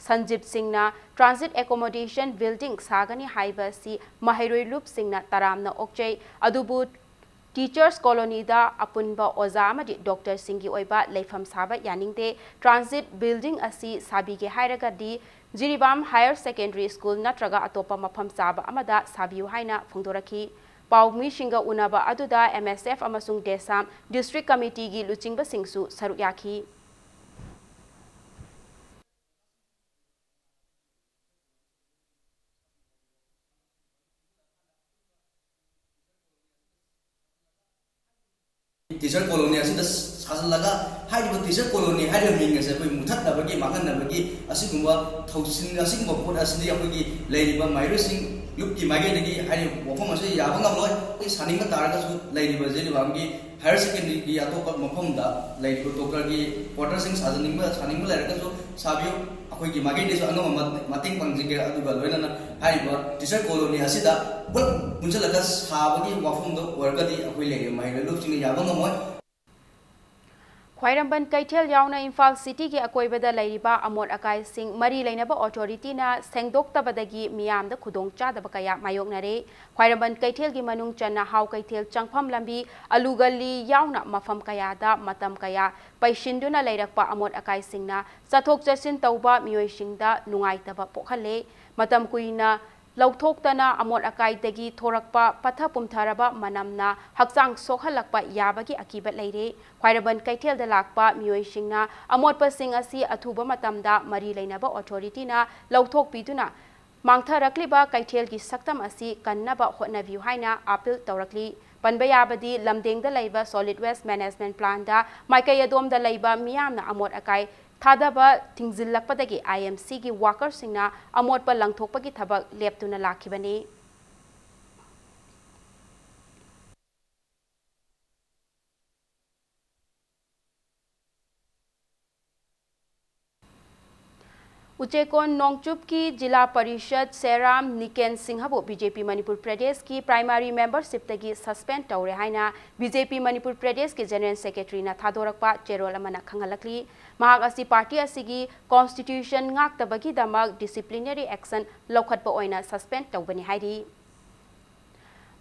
ꯁꯟꯖꯤꯠ ꯁꯤꯡꯅ transit accommodation building ꯁꯥꯒꯅꯤ ꯍꯥꯏꯕ ꯑꯁꯤ ꯃꯍꯩꯔꯣꯏ ꯂꯨꯞꯁꯤꯡꯅ ꯇꯔꯥꯝꯅ ꯑꯣꯛꯆꯩ꯫ ꯑꯗꯨꯕꯨ Teachers Colonyꯗ ꯑꯄꯨꯟꯕ ꯑꯣꯖꯥ ꯑꯃꯗꯤ ꯗꯣꯛꯇꯔꯁꯤꯡꯒꯤ ꯑꯣꯏꯕ ꯂꯩꯐꯝ ꯁꯥꯕ ꯌꯥꯅꯤꯡꯗꯦ꯫ Transit building ꯑꯁꯤ ꯁꯥꯕꯤꯒꯦ ꯍꯥꯏꯔꯒꯗꯤ ꯖꯤꯔꯤꯕꯥꯝ Higher Secondary School ꯅꯠꯇ꯭ꯔꯒ ꯑꯇꯣꯞꯄ ꯃꯐꯝ ꯆꯥꯕ ꯑꯃꯗ ꯁꯥꯕꯤꯌꯨ ꯍꯥꯏꯅ ꯐꯣꯡꯗꯣꯔꯛꯈꯤ꯫ ꯄꯥꯎꯃꯤꯁꯤꯡꯒ ꯎꯅꯕ ꯑꯗꯨꯗ ꯑꯦꯝ ꯑꯦꯁ ꯑꯦꯐ ꯑꯃꯁꯨꯡ ꯗꯦꯁꯥꯝ ꯗꯤꯁꯇ꯭ꯔꯤꯛ ꯀꯃꯤꯇꯤꯒꯤ ꯂꯨꯆꯤꯡꯕꯁꯤꯡꯁꯨ ꯁꯔꯨꯛ ꯌꯥꯈꯤ꯫ Teacher Colony ꯑꯁꯤꯗ ꯁꯥꯖꯤꯜꯂꯒ ꯍꯥꯏꯔꯤꯕ Teacher Colony ꯍꯥꯏꯔꯤꯕ ꯃꯤꯡ ꯑꯁꯦ ꯑꯩꯈꯣꯏ ꯃꯨꯊꯠꯅꯕꯒꯤ, ꯃꯥꯡꯍꯟꯅꯕꯒꯤ ꯑꯁꯤꯒꯨꯝꯕ ꯊꯧꯁꯤꯜ, ꯑꯁꯤꯒꯨꯝꯕ ꯄꯣꯠ ꯑꯁꯤꯗꯤ ꯑꯩꯈꯣꯏꯒꯤ ꯂꯩꯔꯤꯕ ꯃꯍꯩꯔꯣꯏꯁꯤꯡ ꯂꯨꯞꯀꯤ ꯃꯥꯏꯀꯩꯗꯒꯤ ꯍꯥꯏꯔꯤꯕ ꯋꯥꯐꯝ ꯑꯁꯤ ꯌꯥꯕ ꯉꯝꯂꯣꯏ꯫ ꯑꯩꯈꯣꯏ ꯁꯥꯅꯤꯡꯕ ꯇꯥꯔꯒꯁꯨ ꯂꯩꯔꯤꯕ ꯖꯤꯔꯤꯕꯥꯝꯒꯤ Higher Secondary ꯒꯤ ꯑꯇꯣꯞꯄ ꯃꯐꯝꯗ ꯂꯩꯔꯤꯕ doctor ꯒꯤ quarter ꯁꯤꯡ ꯁꯥꯖꯅꯤꯡꯕ, ꯁꯥꯅꯤꯡꯕ ꯂꯩꯔꯒꯁꯨ ꯁꯥꯕꯤꯌꯨ꯫ ꯑꯩꯈꯣꯏꯒꯤ ꯃꯥꯏꯀꯩꯗꯒꯤꯁꯨ ꯑꯉꯝꯕ ꯃꯇꯦꯡ ꯄꯥꯡꯖꯒꯦ꯫ ꯑꯗꯨꯒ ꯂꯣꯏꯅꯅ ꯍꯥꯏꯔꯤꯕ Teacher Colony ꯑꯁꯤꯗ ꯄꯨꯂꯞ ꯄꯨꯟꯁꯤꯜꯂꯒ ꯁꯥꯕꯒꯤ ꯋꯥꯐꯝꯗꯣ ꯑꯣꯏꯔꯒꯗꯤ ꯑꯩꯈꯣꯏ ꯂꯩꯔꯤꯕ ꯃꯍꯩꯔꯣꯏ ꯂꯨꯞꯁꯤꯡꯅ ꯌꯥꯕ ꯉꯝꯃꯣꯏ꯫ ꯈ꯭ꯋꯥꯏꯔꯝꯕꯟ ꯀꯩꯊꯦꯜ ꯌꯥꯎꯅ ꯏꯝꯐꯥꯜ ꯁꯤꯇꯤꯒꯤ ꯑꯀꯣꯏꯕꯗ ꯂꯩꯔꯤꯕ ꯑꯃꯣꯠ ꯑꯀꯥꯏꯁꯤꯡ ꯃꯔꯤ ꯂꯩꯅꯕ ꯑꯣꯊꯣꯔꯤꯇꯤꯅ ꯁꯦꯡꯗꯣꯛꯇꯕꯗꯒꯤ ꯃꯤꯌꯥꯝꯗ ꯈꯨꯗꯣꯡꯆꯥꯗꯕ ꯀꯌꯥ ꯃꯥꯌꯣꯛꯅꯔꯦ꯫ ꯈ꯭ꯋꯥꯏꯔꯝꯕꯟ ꯀꯩꯊꯦꯜꯒꯤ ꯃꯅꯨꯡ ꯆꯟꯅ ꯍꯥꯎ ꯀꯩꯊꯦꯜ ꯆꯪꯐꯝ ꯂꯝꯕꯤ, ꯑꯂꯨ ꯒꯜꯂꯤ ꯌꯥꯎꯅ ꯃꯐꯝ ꯀꯌꯥꯗ ꯃꯇꯝ ꯀꯌꯥ ꯄꯩꯁꯤꯟꯗꯨꯅ ꯂꯩꯔꯛꯄ ꯑꯃꯣꯠ ꯑꯀꯥꯏꯁꯤꯡꯅ ꯆꯠꯊꯣꯛ ꯆꯠꯁꯤꯟ ꯇꯧꯕ ꯃꯤꯑꯣꯏꯁꯤꯡꯗ ꯅꯨꯡꯉꯥꯏꯇꯕ ꯄꯣꯛꯍꯜꯂꯦ꯫ ꯃꯇꯝ ꯀꯨꯏꯅ ꯂꯧꯊꯣꯛꯇꯅ ꯑꯃꯣꯠ ꯑꯀꯥꯏꯗꯒꯤ ꯊꯣꯔꯛꯄ ꯄꯠꯊ ꯄꯨꯝꯊꯔꯕ ꯃꯅꯝꯅ ꯍꯛꯆꯥꯡ ꯁꯣꯛꯍꯜꯂꯛꯄ ꯌꯥꯕꯒꯤ ꯑꯀꯤꯕ ꯂꯩꯔꯦ꯫ ꯈ꯭ꯋꯥꯏꯔꯝꯕꯟ ꯀꯩꯊꯦꯜꯗ ꯂꯥꯛꯄ ꯃꯤꯑꯣꯏꯁꯤꯡꯅ ꯑꯃꯣꯠꯄꯁꯤꯡ ꯑꯁꯤ ꯑꯊꯨꯕ ꯃꯇꯝꯗ ꯃꯔꯤ ꯂꯩꯅꯕ ꯑꯣꯊꯣꯔꯤꯇꯤꯅ ꯂꯧꯊꯣꯛꯄꯤꯗꯨꯅ ꯃꯥꯡꯊꯔꯛꯂꯤꯕ ꯀꯩꯊꯦꯜꯒꯤ ꯁꯛꯇꯝ ꯑꯁꯤ ꯀꯟꯅꯕ ꯍꯣꯠꯅꯕꯤꯌꯨ ꯍꯥꯏꯅ ꯑꯥꯄꯤꯜ ꯇꯧꯔꯛꯂꯤ꯫ ꯄꯟꯕ ꯌꯥꯕꯗꯤ ꯂꯝꯗꯦꯡꯗ ꯂꯩꯕ solid waste management plant ꯗ ꯃꯥꯏꯀꯩ ꯑꯗꯣꯝꯗ ꯂꯩꯕ ꯃꯤꯌꯥꯝꯅ ꯑꯃꯣꯠ ꯑꯀꯥꯏ ꯊꯥꯗꯕ ꯊꯤꯡꯖꯤꯜꯂꯛꯄꯗꯒꯤ I M Cꯒꯤ workerꯁꯤꯡꯅ ꯑꯃꯣꯠꯄ ꯂꯪꯊꯣꯛꯄꯒꯤ ꯊꯕꯛ ꯂꯦꯞꯇꯨꯅ ꯂꯥꯛꯈꯤꯕꯅꯤ꯫ ꯎꯆꯦꯀꯣꯟ ꯅꯣꯡꯆꯨꯞꯀꯤ ꯖꯤꯂꯥ parishad ꯁꯦꯔꯥꯝ ꯅꯤꯀꯦꯟ ꯁꯤꯡꯍꯕꯨ B J P Manipur ꯄ꯭ꯔꯗꯦꯁꯀꯤ primary membershipꯇꯒꯤ suspend ꯇꯧꯔꯦ ꯍꯥꯏꯅ B J P ꯃꯅꯤꯄꯨꯔ ꯄ꯭ꯔꯗꯦꯁꯀꯤ General Secretaryꯅ ꯊꯥꯗꯣꯔꯛꯄ ꯆꯦꯔꯣꯜ ꯑꯃꯅ ꯈꯪꯍꯜꯂꯛꯂꯤ꯫ ꯃꯍꯥꯛ ꯑꯁꯤ party ꯑꯁꯤꯒꯤ constitution ꯉꯥꯛꯇꯕꯒꯤꯗꯃꯛ disciplinary action ꯂꯧꯈꯠꯄ ꯑꯣꯏꯅ suspend ꯇꯧꯕꯅꯤ ꯍꯥꯏꯔꯤ꯫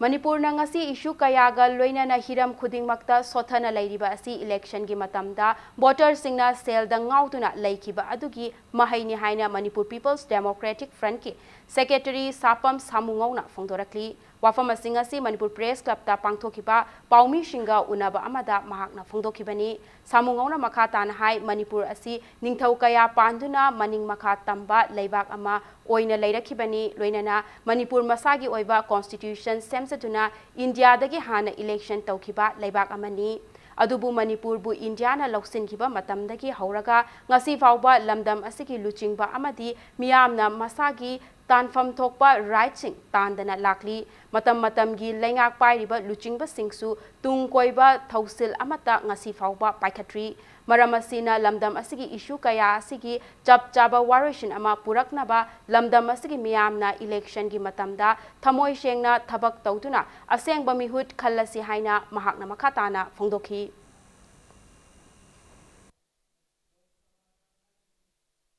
ꯃꯅꯤꯄꯨꯔꯅ ꯉꯁꯤ issue ꯀꯌꯥꯒ ꯂꯣꯏꯅꯅ ꯍꯤꯔꯝ ꯈꯨꯗꯤꯡꯃꯛꯇ ꯁꯣꯊꯅ ꯂꯩꯔꯤꯕ ꯑꯁꯤ electionꯒꯤ ꯃꯇꯝꯗ voterꯁꯤꯡꯅ ꯁꯦꯜꯗ ꯉꯥꯎꯗꯨꯅ ꯂꯩꯈꯤꯕ ꯑꯗꯨꯒꯤ ꯃꯍꯩꯅꯤ ꯍꯥꯏꯅ Manipur People's Democratic Frontꯀꯤ secretary ꯁꯥꯄꯝ ꯁꯥꯃꯨꯉꯧꯅ ꯐꯣꯡꯗꯣꯔꯛꯂꯤ꯫ ꯋꯥꯐꯝ ꯑꯁꯤꯡ ꯑꯁꯤ ꯃꯅꯤꯄꯨꯔ Press Clubꯇ ꯄꯥꯡꯊꯣꯛꯈꯤꯕ ꯄꯥꯎꯃꯤꯁꯤꯡꯒ ꯎꯅꯕ ꯑꯃꯗ ꯃꯍꯥꯛꯅ ꯐꯣꯡꯗꯣꯛꯈꯤꯕꯅꯤ꯫ ꯁꯥꯃꯨꯉꯧꯅ ꯃꯈꯥ ꯇꯥꯅ ꯍꯥꯏ, ꯃꯅꯤꯄꯨꯔ ꯑꯁꯤ ꯅꯤꯡꯊꯧ ꯀꯌꯥ ꯄꯥꯟꯗꯨꯅ ꯃꯅꯤꯡ ꯃꯈꯥ ꯇꯝꯕ ꯂꯩꯕꯥꯛ ꯑꯃ ꯑꯣꯏꯅ ꯂꯩꯔꯛꯈꯤꯕꯅꯤ꯫ ꯂꯣꯏꯅꯅ ꯃꯅꯤꯄꯨꯔ ꯃꯁꯥꯒꯤ ꯑꯣꯏꯕ constitution ꯁꯦꯝꯖꯗꯨꯅ ꯏꯟꯗꯤꯌꯥꯗꯒꯤ ꯍꯥꯟꯅ election ꯇꯧꯈꯤꯕ ꯂꯩꯕꯥꯛ ꯑꯃꯅꯤ꯫ ꯑꯗꯨꯕꯨ ꯃꯅꯤꯄꯨꯔꯕꯨ ꯏꯟꯗꯤꯌꯥꯅ ꯂꯧꯁꯤꯟꯈꯤꯕ ꯃꯇꯝꯗꯒꯤ ꯍꯧꯔꯒ ꯉꯁꯤ ꯐꯥꯎꯕ ꯂꯝꯗꯝ ꯑꯁꯤꯒꯤ ꯂꯨꯆꯤꯡꯕ ꯑꯃꯗꯤ ꯃꯤꯌꯥꯝꯅ ꯃꯁꯥꯒꯤ ꯇꯥꯟꯐꯝ ꯊꯣꯛꯄ rightꯁꯤꯡ ꯇꯥꯟꯗꯅ ꯂꯥꯛꯂꯤ꯫ ꯃꯇꯝ ꯃꯇꯝꯒꯤ ꯂꯩꯉꯥꯛ ꯄꯥꯏꯔꯤꯕ ꯂꯨꯆꯤꯡꯕꯁꯤꯡꯁꯨ ꯇꯨꯡ ꯀꯣꯏꯕ ꯊꯧꯁꯤꯜ ꯑꯃꯠꯇ ꯉꯁꯤ ꯐꯥꯎꯕ ꯄꯥꯏꯈꯠꯇ꯭ꯔꯤ꯫ ꯃꯔꯝ ꯑꯁꯤꯅ ꯂꯝꯗꯝ ꯑꯁꯤꯒꯤ issue ꯀꯌꯥ ꯑꯁꯤꯒꯤ ꯆꯞ ꯆꯥꯕ ꯋꯥꯔꯣꯏꯁꯤꯟ ꯑꯃ ꯄꯨꯔꯛꯅꯕ ꯂꯝꯗꯝ ꯑꯁꯤꯒꯤ ꯃꯤꯌꯥꯝꯅ electionꯒꯤ ꯃꯇꯝꯗ ꯊꯃꯣꯏ ꯁꯦꯡꯅ ꯊꯕꯛ ꯇꯧꯗꯨꯅ ꯑꯁꯦꯡꯕ ꯃꯤꯍꯨꯠ ꯈꯜꯂꯁꯤ ꯍꯥꯏꯅ ꯃꯍꯥꯛꯅ ꯃꯈꯥ ꯇꯥꯅ ꯐꯣꯡꯗꯣꯛꯈꯤ꯫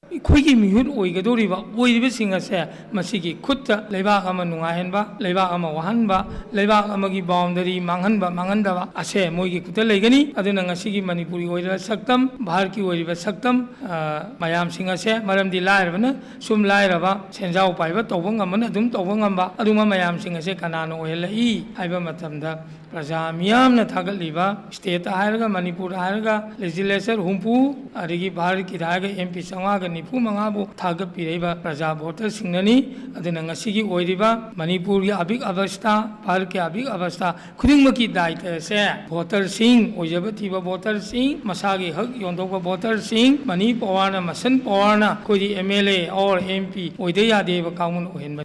ꯑꯩꯈꯣꯏꯒꯤ ꯃꯤꯍꯨꯠ ꯑꯣꯏꯒꯗꯧꯔꯤꯕ, ꯑꯣꯏꯔꯤꯕꯁꯤꯡ ꯑꯁꯦ ꯃꯁꯤꯒꯤ ꯈꯨꯠꯇ ꯂꯩꯕꯥꯛ ꯑꯃ ꯅꯨꯡꯉꯥꯏꯍꯟꯕ, ꯂꯩꯕꯥꯛ ꯑꯃ ꯋꯥꯍꯟꯕ, ꯂꯩꯕꯥꯛ ꯑꯃꯒꯤ boundary ꯃꯥꯡꯍꯟꯕ, ꯃꯥꯡꯍꯟꯗꯕ ꯑꯁꯦ ꯃꯣꯏꯒꯤ ꯈꯨꯠꯇ ꯂꯩꯒꯅꯤ꯫ ꯑꯗꯨꯅ ꯉꯁꯤꯒꯤ ꯃꯅꯤꯄꯨꯔꯒꯤ ꯑꯣꯏꯔꯤꯕ ꯁꯛꯇꯝ, ꯚꯥꯔꯠꯀꯤ ꯑꯣꯏꯔꯤꯕ ꯁꯛꯇꯝ, ꯑ, ꯃꯌꯥꯝꯁꯤꯡ ꯑꯁꯦ, ꯃꯔꯝꯗꯤ ꯂꯥꯏꯔꯕꯅ ꯁꯨꯝ ꯂꯥꯏꯔꯕ, ꯁꯦꯟꯖꯥꯎ ꯄꯥꯏꯕ ꯇꯧꯕ ꯉꯝꯕꯅ ꯑꯗꯨꯝ ꯇꯧꯕ ꯉꯝꯕ, ꯑꯗꯨꯒꯨꯝꯕ ꯃꯌꯥꯝꯁꯤꯡ ꯑꯁꯦ ꯀꯅꯥꯅ ꯑꯣꯏꯍꯜꯂꯛꯏ ꯍꯥꯏꯕ ꯃꯇꯝꯗ, ꯄ꯭ꯔꯖꯥ ꯃꯤꯌꯥꯝꯅ ꯊꯥꯒꯠꯂꯤꯕ, ꯁ꯭ꯇꯦꯠꯇ ꯍꯥꯏꯔꯒ, ꯃꯅꯤꯄꯨꯔꯗ ꯍꯥꯏꯔꯒ, ꯂꯦꯖꯤꯁꯂꯦꯆꯔ ꯍꯨꯝꯐꯨ, ꯑꯗꯒꯤ ꯚꯥꯔꯠꯀꯤꯗ ꯍꯥꯏꯔꯒ ꯑꯦꯝ ꯄꯤ ꯆꯥꯝꯃꯉꯥꯒ ꯅꯤꯐꯨ ꯃꯉꯥꯕꯨ ꯊꯥꯒꯠꯄꯤꯔꯛꯏꯕ ꯄ꯭ꯔꯖꯥ ꯚꯣꯇꯔꯁꯤꯡꯅꯅꯤ꯫ ꯑꯗꯨꯅ ꯉꯁꯤꯒꯤ ꯑꯣꯏꯔꯤꯕ ꯃꯅꯤꯄꯨꯔꯒꯤ ꯑꯕꯤꯛ ꯑꯕꯁꯊꯥ, ꯚꯥꯔꯠꯀꯤ ꯑꯕꯤꯛ ꯑꯕꯁꯊꯥ ꯈꯨꯗꯤꯡꯃꯛꯀꯤ ꯗꯥꯏꯇ ꯑꯁꯦ ꯚꯣꯇꯔꯁꯤꯡ, ꯑꯣꯏꯖꯕ ꯊꯤꯕ ꯚꯣꯇꯔꯁꯤꯡ, ꯃꯁꯥꯒꯤ ꯍꯛ ꯌꯣꯟꯊꯣꯛꯄ ꯚꯣꯇꯔꯁꯤꯡ, ꯃꯅꯤ ꯄꯋꯥꯔꯅ, ꯃꯁꯟ ꯄꯋꯥꯔꯅ ꯑꯩꯈꯣꯏꯗꯤ M L A or M P ꯑꯣꯏꯗ ꯌꯥꯗꯦꯕ ꯀꯥꯡꯕꯨꯅ ꯑꯣꯏꯍꯟꯕ꯫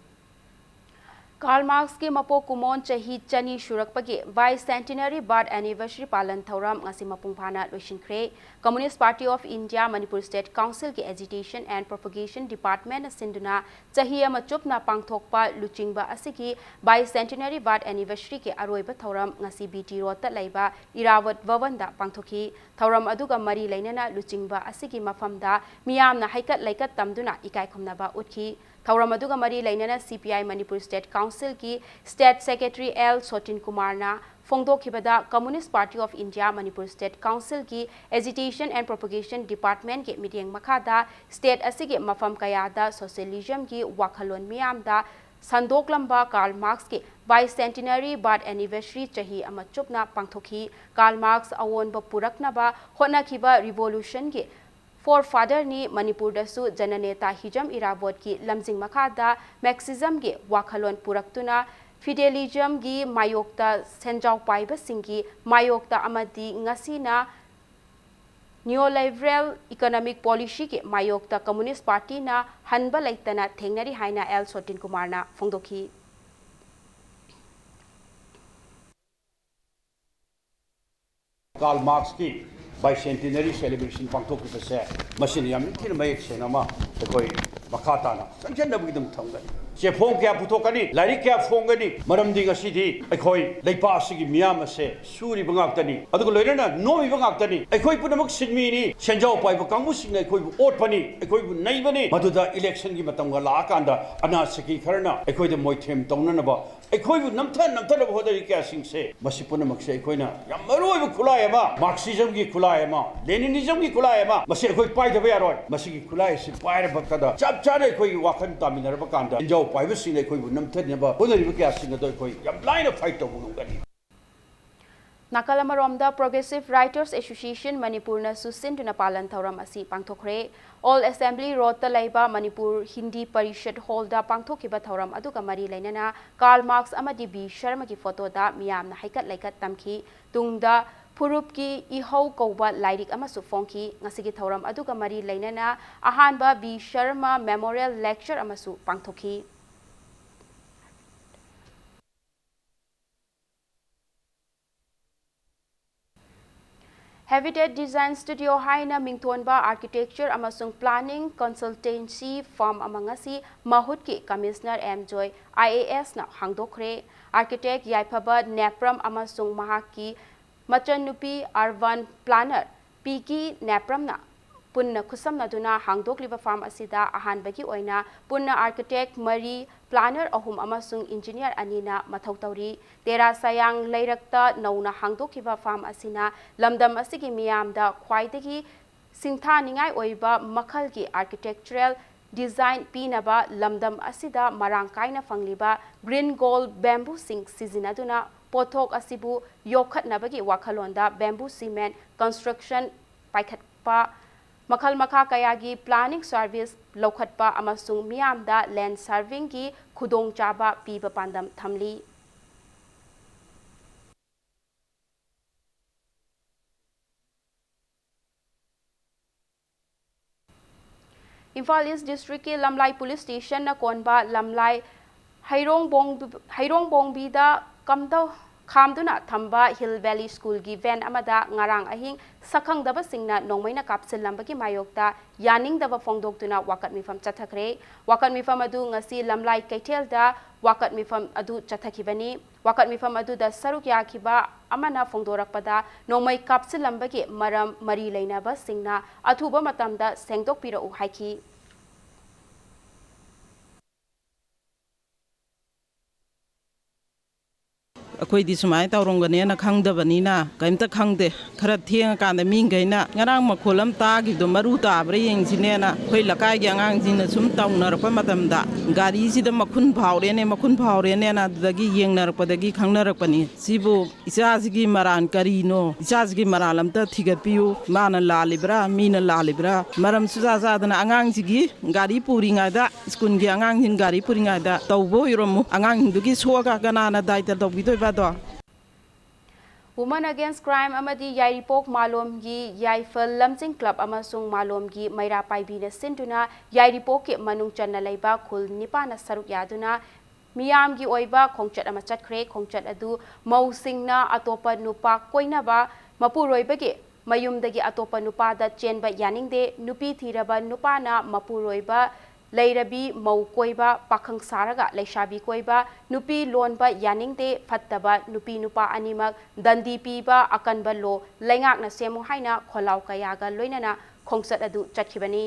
ꯀꯥꯔꯜ ꯃꯥꯔꯛꯁꯀꯤ ꯃꯄꯣꯛ ꯀꯨꯝꯑꯣꯟ ꯆꯍꯤ ꯆꯅꯤ ꯁꯨꯔꯛꯄꯒꯤ Bicentenary Birth Anniversary ꯄꯥꯂꯟ ꯊꯧꯔꯝ ꯉꯁꯤ ꯃꯄꯨꯡ ꯐꯥꯅ ꯂꯣꯏꯁꯤꯟꯈ꯭ꯔꯦ꯫ Communist Party of India Manipur State Councilꯒꯤ Agitation and Propagation Departmentꯅ ꯁꯤꯟꯗꯨꯅ ꯆꯍꯤ ꯑꯃ ꯆꯨꯞꯅ ꯄꯥꯡꯊꯣꯛꯄ ꯂꯨꯆꯤꯡꯕ ꯑꯁꯤꯒꯤ Bicentenary Birth Anniversaryꯒꯤ ꯑꯔꯣꯏꯕ ꯊꯧꯔꯝ ꯉꯁꯤ ꯕꯤ ꯇꯤ ꯔꯣꯗꯇ ꯂꯩꯕ ꯏꯔꯥꯕꯣꯠ ꯚꯕꯟꯗ ꯄꯥꯡꯊꯣꯛꯈꯤ꯫ ꯊꯧꯔꯝ ꯑꯗꯨꯒ ꯃꯔꯤ ꯂꯩꯅꯅ ꯂꯨꯆꯤꯡꯕ ꯑꯁꯤꯒꯤ ꯃꯐꯝꯗ ꯃꯤꯌꯥꯝꯅ ꯍꯩꯀꯠ ꯂꯩꯀꯠ ꯇꯝꯗꯨꯅ ꯏꯀꯥꯏ ꯈꯨꯝꯅꯕ ꯎꯠꯈꯤ꯫ ꯊꯧꯔꯝ ꯑꯗꯨꯒ ꯃꯔꯤ ꯂꯩꯅꯅ ꯁꯤ ꯄꯤ ꯑꯥꯏ ꯃꯅꯤꯄꯨꯔ ꯁ꯭ꯇꯦꯠ ꯀꯥꯎꯟꯁꯤꯜꯒꯤ ꯁ꯭ꯇꯦꯠ ꯁꯦꯀ꯭ꯔꯦꯇꯔꯤ ꯑꯦꯜ ꯁꯣꯇꯤꯟ ꯀꯨꯃꯥꯔꯅ ꯐꯣꯡꯗꯣꯛꯈꯤꯕꯗ, Communist Party of India Manipur State Councilꯒꯤ Agitation and Propagation Departmentꯀꯤ ꯃꯤꯠꯌꯦꯡ ꯃꯈꯥꯗ ꯁ꯭ꯇꯦꯠ ꯑꯁꯤꯒꯤ ꯃꯐꯝ ꯀꯌꯥꯗ ꯁꯣꯁꯤꯌꯦꯂꯤꯖꯝꯒꯤ ꯋꯥꯈꯜꯂꯣꯟ ꯃꯤꯌꯥꯝꯗ ꯁꯟꯗꯣꯛꯂꯝꯕ ꯀꯥꯔꯜ ꯃꯥꯔꯛꯁꯀꯤ Bicentenary Birth Anniversary ꯆꯍꯤ ꯑꯃ ꯆꯨꯞꯅ ꯄꯥꯡꯊꯣꯛꯈꯤ꯫ ꯀꯥꯔꯜ ꯃꯥꯔꯛꯁ ꯑꯑꯣꯟꯕ ꯄꯨꯔꯛꯅꯕ ꯍꯣꯠꯅꯈꯤꯕ ꯔꯤꯚꯣꯂꯨꯁꯟꯒꯤ forefatherꯅꯤ꯫ ꯃꯅꯤꯄꯨꯔꯗꯁꯨ ꯖꯅꯅꯦꯇꯥ ꯍꯤꯖꯝ ꯏꯔꯥꯕꯣꯠꯀꯤ ꯂꯝꯖꯤꯡ ꯃꯈꯥꯗ ꯃꯥꯔꯛꯁꯤꯖꯝꯒꯤ ꯋꯥꯈꯜꯂꯣꯟ ꯄꯨꯔꯛꯇꯨꯅ ꯐꯤꯗꯦꯂꯤꯖꯝꯒꯤ ꯃꯥꯌꯣꯛꯇ ꯁꯦꯟꯖꯥꯎ ꯄꯥꯏꯕꯁꯤꯡꯒꯤ ꯃꯥꯌꯣꯛꯇ ꯑꯃꯗꯤ ꯉꯁꯤꯅ neoliberal economic policyꯒꯤ ꯃꯥꯌꯣꯛꯇ Communist Partyꯅ ꯍꯟꯕ ꯂꯩꯇꯅ ꯊꯦꯡꯅꯔꯤ ꯍꯥꯏꯅ ꯑꯦꯜ ꯁꯣꯇꯤꯟ ꯀꯨꯃꯥꯔꯅ ꯐꯣꯡꯗꯣꯛꯈꯤ꯫ ꯀꯥꯔꯜ ꯃꯥꯔꯛꯁꯀꯤ Bicentenary Celebration ꯄꯥꯡꯊꯣꯛꯈꯤꯕꯁꯦ, ꯃꯁꯤꯅ ꯌꯥꯝ ꯅꯤꯡꯊꯤꯅ ꯃꯌꯦꯛ ꯁꯦꯡꯅ ꯑꯃ ꯑꯩꯈꯣꯏ ꯃꯈꯥ ꯇꯥꯅ ꯆꯪꯁꯤꯟꯅꯕꯒꯤꯗꯃꯛ ꯊꯝꯒꯅꯤ꯫ ꯆꯦꯐꯣꯡ ꯀꯌꯥ ꯄꯨꯊꯣꯛꯀꯅꯤ, ꯂꯥꯏꯔꯤꯛ ꯀꯌꯥ ꯐꯣꯡꯒꯅꯤ, ꯃꯔꯝꯗꯤ ꯉꯁꯤꯗꯤ ꯑꯩꯈꯣꯏ ꯂꯩꯄꯥꯛ ꯑꯁꯤꯒꯤ ꯃꯤꯌꯥꯝ ꯑꯁꯦ ꯁꯨꯔꯤꯕ ꯉꯥꯛꯇꯅꯤ, ꯑꯗꯨꯒ ꯂꯣꯏꯅꯅ ꯅꯣꯝꯃꯤꯕ ꯉꯥꯛꯇꯅꯤ꯫ ꯑꯩꯈꯣꯏ ꯄꯨꯝꯅꯃꯛ ꯁꯤꯟꯃꯤꯅꯤ꯫ ꯁꯦꯟꯖꯥꯎ ꯄꯥꯏꯕ ꯀꯥꯡꯕꯨꯁꯤꯡꯅ ꯑꯩꯈꯣꯏꯕꯨ ꯑꯣꯠꯄꯅꯤ, ꯑꯩꯈꯣꯏꯕꯨ ꯅꯩꯕꯅꯤ꯫ ꯃꯗꯨꯗ ꯏꯂꯦꯛꯁꯟꯒꯤ ꯃꯇꯝꯒ ꯂꯥꯛꯑꯀꯥꯟꯗ ꯑꯅꯥ ꯁꯤꯀꯤ ꯈꯔꯅ ꯑꯩꯈꯣꯏꯗ ꯃꯣꯏꯊꯦꯝ ꯇꯧꯅꯅꯕ, ꯑꯩꯈꯣꯏꯕꯨ ꯅꯝꯊ ꯅꯝꯊꯅꯕ ꯍꯣꯠꯅꯔꯤ ꯀꯌꯥꯁꯤꯡꯁꯦ, ꯃꯁꯤ ꯄꯨꯝꯅꯃꯛꯁꯦ ꯑꯩꯈꯣꯏꯅ ꯌꯥꯝ ꯃꯔꯨꯑꯣꯏꯕ ꯈꯨꯠꯂꯥꯏ ꯑꯃ, ꯃꯥꯔꯛꯁꯤꯖꯝꯒꯤ ꯈꯨꯠꯂꯥꯏ ꯑꯃ, ꯂꯦꯅꯤꯅꯤꯖꯝꯒꯤ ꯈꯨꯠꯂꯥꯏ ꯑꯃ, ꯃꯁꯤ ꯑꯩꯈꯣꯏ ꯄꯥꯏꯗꯕ ꯌꯥꯔꯣꯏ꯫ ꯃꯁꯤꯒꯤ ꯈꯨꯠꯂꯥꯏ ꯑꯁꯤ ꯄꯥꯏꯔꯕ ꯀꯥꯟꯗ, ꯆꯞ ꯆꯥꯅ ꯑꯩꯈꯣꯏꯒꯤ ꯋꯥꯈꯜ ꯇꯥꯃꯤꯟꯅꯔꯕ ꯀꯥꯟꯗ, ꯁꯦꯟꯖꯥꯎ ꯄꯥꯏꯕꯁꯤꯡꯅ ꯑꯩꯈꯣꯏꯕꯨ ꯅꯝꯊꯅꯕ ꯍꯣꯠꯅꯔꯤꯕ ꯀꯌꯥꯁꯤꯡ ꯑꯗꯨ ꯑꯩꯈꯣꯏ ꯌꯥꯝ ꯂꯥꯏꯅ ꯐꯥꯏꯠ ꯇꯧꯕ ꯉꯝꯒꯅꯤ꯫ ꯅꯥꯀꯜ ꯑꯃꯔꯣꯝꯗ, Progressive Writers Association ꯃꯅꯤꯄꯨꯔꯅꯁꯨ ꯁꯤꯟꯗꯨꯅ ꯄꯥꯂꯟ ꯊꯧꯔꯝ ꯑꯁꯤ ꯄꯥꯡꯊꯣꯛꯈ꯭ꯔꯦ꯫ Old Assembly Roadꯇ ꯂꯩꯕ ꯃꯅꯤꯄꯨꯔ ꯍꯤꯟꯗꯤ ꯄꯔꯤꯁꯠ ꯍꯣꯜꯗ ꯄꯥꯡꯊꯣꯛꯈꯤꯕ ꯊꯧꯔꯝ ꯑꯗꯨꯒ ꯃꯔꯤ ꯂꯩꯅꯅ ꯀꯥꯔꯜ ꯃꯥꯔꯛꯁ ꯑꯃꯗꯤ ꯕꯤ ꯁꯔꯃꯒꯤ ꯐꯣꯇꯣꯗ ꯃꯤꯌꯥꯝꯅ ꯍꯩꯀꯠ ꯂꯩꯀꯠ ꯇꯝꯈꯤ꯫ ꯇꯨꯡꯗ ꯐꯨꯔꯨꯞꯀꯤ ꯏꯍꯧ ꯀꯧꯕ ꯂꯥꯏꯔꯤꯛ ꯑꯃꯁꯨ ꯐꯣꯡꯈꯤ꯫ ꯉꯁꯤꯒꯤ ꯊꯧꯔꯝ ꯑꯗꯨꯒ ꯃꯔꯤ ꯂꯩꯅꯅ ꯑꯍꯥꯟꯕ ꯕꯤ ꯁꯔꯃ Memorial Lecture ꯑꯃꯁꯨ ꯄꯥꯡꯊꯣꯛꯈꯤ꯫ Habitat Design Studio ꯍꯥꯏꯅ ꯃꯤꯡꯊꯣꯟꯕ architecture ꯑꯃꯁꯨꯡ planning consultancy firm ꯑꯃ ꯉꯁꯤ ꯃꯍꯨꯠꯀꯤ Commissioner M Joy I A ꯑꯦꯁꯅ ꯍꯥꯡꯗꯣꯛꯈ꯭ꯔꯦ꯫ Architect ꯌꯥꯏꯐꯕ ꯅꯦꯄ꯭ꯔꯝ ꯑꯃꯁꯨꯡ ꯃꯍꯥꯛꯀꯤ ꯃꯆꯟꯅꯨꯄꯤ urban planner ꯄꯤꯀꯤ ꯅꯦꯄ꯭ꯔꯝꯅ ꯄꯨꯟꯅ ꯈꯨꯠꯁꯝꯅꯗꯨꯅ ꯍꯥꯡꯗꯣꯛꯂꯤꯕ firm ꯑꯁꯤꯗ ꯑꯍꯥꯟꯕꯒꯤ ꯑꯣꯏꯅ ꯄꯨꯟꯅ architect ꯃꯔꯤ, planner ꯑꯍꯨꯝ ꯑꯃꯁꯨꯡ engineer ꯑꯅꯤꯅ ꯃꯊꯧ ꯇꯧꯔꯤ꯫ ꯇꯦꯔꯥ ꯁꯌꯥꯡ ꯂꯩꯔꯛꯇ ꯅꯧꯅ ꯍꯥꯡꯗꯣꯛꯈꯤꯕ firm ꯑꯁꯤꯅ ꯂꯝꯗꯝ ꯑꯁꯤꯒꯤ ꯃꯤꯌꯥꯝꯗ ꯈ꯭ꯋꯥꯏꯗꯒꯤ ꯁꯤꯡꯊꯥꯅꯤꯡꯉꯥꯏ ꯑꯣꯏꯕ ꯃꯈꯜꯒꯤ architectural design ꯄꯤꯅꯕ ꯂꯝꯗꯝ ꯑꯁꯤꯗ ꯃꯔꯥꯡ ꯀꯥꯏꯅ ꯐꯪꯂꯤꯕ green gold bambooꯁꯤꯡ ꯁꯤꯖꯤꯟꯅꯗꯨꯅ ꯄꯣꯠꯊꯣꯛ ꯑꯁꯤꯕꯨ ꯌꯣꯛꯈꯠꯅꯕꯒꯤ ꯋꯥꯈꯜꯂꯣꯟꯗ bamboo cement construction ꯄꯥꯏꯈꯠꯄ, ꯃꯈꯜ ꯃꯈꯥ ꯀꯌꯥꯒꯤ planning service ꯂꯧꯈꯠꯄ ꯑꯃꯁꯨꯡ ꯃꯤꯌꯥꯝꯗ land surveyꯒꯤ ꯈꯨꯗꯣꯡꯆꯥꯕ ꯄꯤꯕ ꯄꯥꯟꯗꯝ ꯊꯝꯂꯤ꯫ ꯏꯝꯐꯥꯜ East Districtꯀꯤ ꯂꯝꯂꯥꯏ Police Stationꯅ ꯀꯣꯟꯕ ꯂꯝꯂꯥꯏ ꯍꯩꯔꯣꯡꯕꯣꯡ-, ꯍꯩꯔꯣꯡꯕꯣꯡꯕꯤꯗ ꯀꯝꯗꯧ-, ꯈꯥꯝꯗꯨꯅ ꯊꯝꯕ Hill Valley Schoolꯒꯤ van ꯑꯃꯗ ꯉꯔꯥꯡ ꯑꯍꯤꯡ ꯁꯛꯈꯪꯗꯕꯁꯤꯡꯅ ꯅꯣꯡꯃꯩꯅ ꯀꯥꯞꯁꯤꯜꯂꯝꯕꯒꯤ ꯃꯥꯌꯣꯛꯇ ꯌꯥꯅꯤꯡꯗꯕ ꯐꯣꯡꯗꯣꯛꯇꯨꯅ ꯋꯥꯀꯠ ꯃꯤꯐꯝ ꯆꯠꯊꯈ꯭ꯔꯦ꯫ ꯋꯥꯀꯠ ꯃꯤꯐꯝ ꯑꯗꯨ ꯉꯁꯤ ꯂꯝꯂꯥꯏ ꯀꯩꯊꯦꯜꯗ ꯋꯥꯀꯠ ꯃꯤꯐꯝ ꯑꯗꯨ ꯆꯠꯊꯈꯤꯕꯅꯤ꯫ ꯋꯥꯀꯠ ꯃꯤꯐꯝ ꯑꯗꯨꯗ ꯁꯔꯨꯛ ꯌꯥꯈꯤꯕ ꯑꯃꯅ ꯐꯣꯡꯗꯣꯔꯛꯄꯗ, ꯅꯣꯡꯃꯩ ꯀꯥꯞꯁꯤꯜꯂꯝꯕꯒꯤ ꯃꯔꯝ ꯃꯔꯤ ꯂꯩꯅꯕꯁꯤꯡꯅ ꯑꯊꯨꯕ ꯃꯇꯝꯗ ꯁꯦꯡꯗꯣꯛꯄꯤꯔꯛꯎ ꯍꯥꯏꯈꯤ꯫ ꯑꯩꯈꯣꯏꯗꯤ ꯁꯨꯃꯥꯏꯅ ꯇꯧꯔꯝꯒꯅꯦꯅ ꯈꯪꯗꯕꯅꯤꯅ ꯀꯔꯤꯝꯇ ꯈꯪꯗꯦ꯫ ꯈꯔ ꯊꯦꯡꯉꯀꯥꯟꯗ ꯃꯤꯈꯩꯅ ꯉꯔꯥꯡ ꯃꯈꯣꯜ ꯑꯃ ꯇꯥꯈꯤꯕꯗꯣ ꯃꯔꯨ ꯇꯥꯕ꯭ꯔꯥ ꯌꯦꯡꯁꯤꯅꯦꯅ ꯑꯩꯈꯣꯏ ꯂꯩꯀꯥꯏꯒꯤ ꯑꯉꯥꯡꯁꯤꯡꯅ ꯁꯨꯝ ꯇꯧꯅꯔꯛꯄ ꯃꯇꯝꯗ, ꯒꯥꯔꯤꯁꯤꯗ ꯃꯈꯨꯟ ꯐꯥꯎꯔꯦꯅꯦ, ꯃꯈꯨꯟ ꯐꯥꯎꯔꯦꯅꯦꯅ ꯑꯗꯨꯗꯒꯤ ꯌꯦꯡꯅꯔꯛꯄꯗꯒꯤ ꯈꯪꯅꯔꯛꯄꯅꯤ꯫ ꯁꯤꯕꯨ ꯏꯆꯥꯁꯤꯒꯤ ꯃꯔꯥꯜ ꯀꯔꯤꯅꯣ? ꯏꯆꯥꯁꯤꯒꯤ ꯃꯔꯥꯜ ꯑꯝꯇ ꯊꯤꯒꯠꯄꯤꯌꯨ꯫ ꯃꯥꯅ ꯂꯥꯜꯂꯤꯕ꯭ꯔꯥ, ꯃꯤꯅ ꯂꯥꯜꯂꯤꯕ꯭ꯔꯥ? ꯃꯔꯝ ꯁꯨꯆꯥ ꯆꯥꯗꯅ ꯑꯉꯥꯡꯁꯤꯒꯤ ꯒꯥꯔꯤ ꯄꯨꯔꯤꯉꯩꯗ, ꯁ꯭ꯀꯨꯜꯒꯤ ꯑꯉꯥꯡꯁꯤꯡ ꯒꯥꯔꯤ ꯄꯨꯔꯤꯉꯩꯗ ꯇꯧꯕ ꯑꯣꯏꯔꯝꯃꯨ꯫ ꯑꯉꯥꯡꯁꯤꯡꯗꯨꯒꯤ ꯁꯣꯛꯑꯒ ꯀꯅꯥꯅ ꯗꯥꯏꯇ ꯇꯧꯕꯤꯗꯣꯏꯕꯗꯣ? Women Against Crime ꯑꯃꯗꯤ ꯌꯥꯏꯔꯤꯄꯣꯛ ꯃꯥꯂꯣꯝꯒꯤ ꯌꯥꯏꯐꯜ ꯂꯝꯖꯤꯡ ꯀ꯭ꯂꯕ ꯑꯃꯁꯨꯡ ꯃꯥꯂꯣꯝꯒꯤ ꯃꯩꯔꯥ ꯄꯥꯏꯕꯤꯅ ꯁꯤꯟꯗꯨꯅ ꯌꯥꯏꯔꯤꯄꯣꯛꯀꯤ ꯃꯅꯨꯡ ꯆꯟꯅ ꯂꯩꯕ ꯈꯨꯜ ꯅꯤꯄꯥꯟꯅ ꯁꯔꯨꯛ ꯌꯥꯗꯨꯅ ꯃꯤꯌꯥꯝꯒꯤ ꯑꯣꯏꯕ ꯈꯣꯡꯆꯠ ꯑꯃ ꯆꯠꯈ꯭ꯔꯦ꯫ ꯈꯣꯡꯆꯠ ꯑꯗꯨ ꯃꯧꯁꯤꯡꯅ ꯑꯇꯣꯞꯄ ꯅꯨꯄꯥ ꯀꯣꯏꯅꯕ, ꯃꯄꯨꯔꯣꯏꯕꯒꯤ ꯃꯌꯨꯝꯗꯒꯤ ꯑꯇꯣꯞꯄ ꯅꯨꯄꯥꯗ ꯆꯦꯟꯕ ꯌꯥꯅꯤꯡꯗꯦ, ꯅꯨꯄꯤ ꯊꯤꯔꯕ ꯅꯨꯄꯥꯅ ꯃꯄꯨꯔꯣꯏꯕ ꯂꯩꯔꯕꯤ ꯃꯧ ꯀꯣꯏꯕ, ꯄꯥꯈꯪ ꯁꯥꯔꯒ ꯂꯩꯁꯥꯕꯤ ꯀꯣꯏꯕ, ꯅꯨꯄꯤ ꯂꯣꯟꯕ ꯌꯥꯅꯤꯡꯗꯦ, ꯐꯠꯇꯕ ꯅꯨꯄꯤ ꯅꯨꯄꯥ ꯑꯅꯤꯃꯛ ꯗꯟꯗꯤ ꯄꯤꯕ ꯑꯀꯟꯕ ꯂꯣ ꯂꯩꯉꯥꯛꯅ ꯁꯦꯝꯃꯨ ꯍꯥꯏꯅ ꯈꯣꯜꯂꯥꯎ ꯀꯌꯥꯒ ꯂꯣꯏꯅꯅ ꯈꯣꯡꯆꯠ ꯑꯗꯨ ꯆꯠꯈꯤꯕꯅꯤ꯫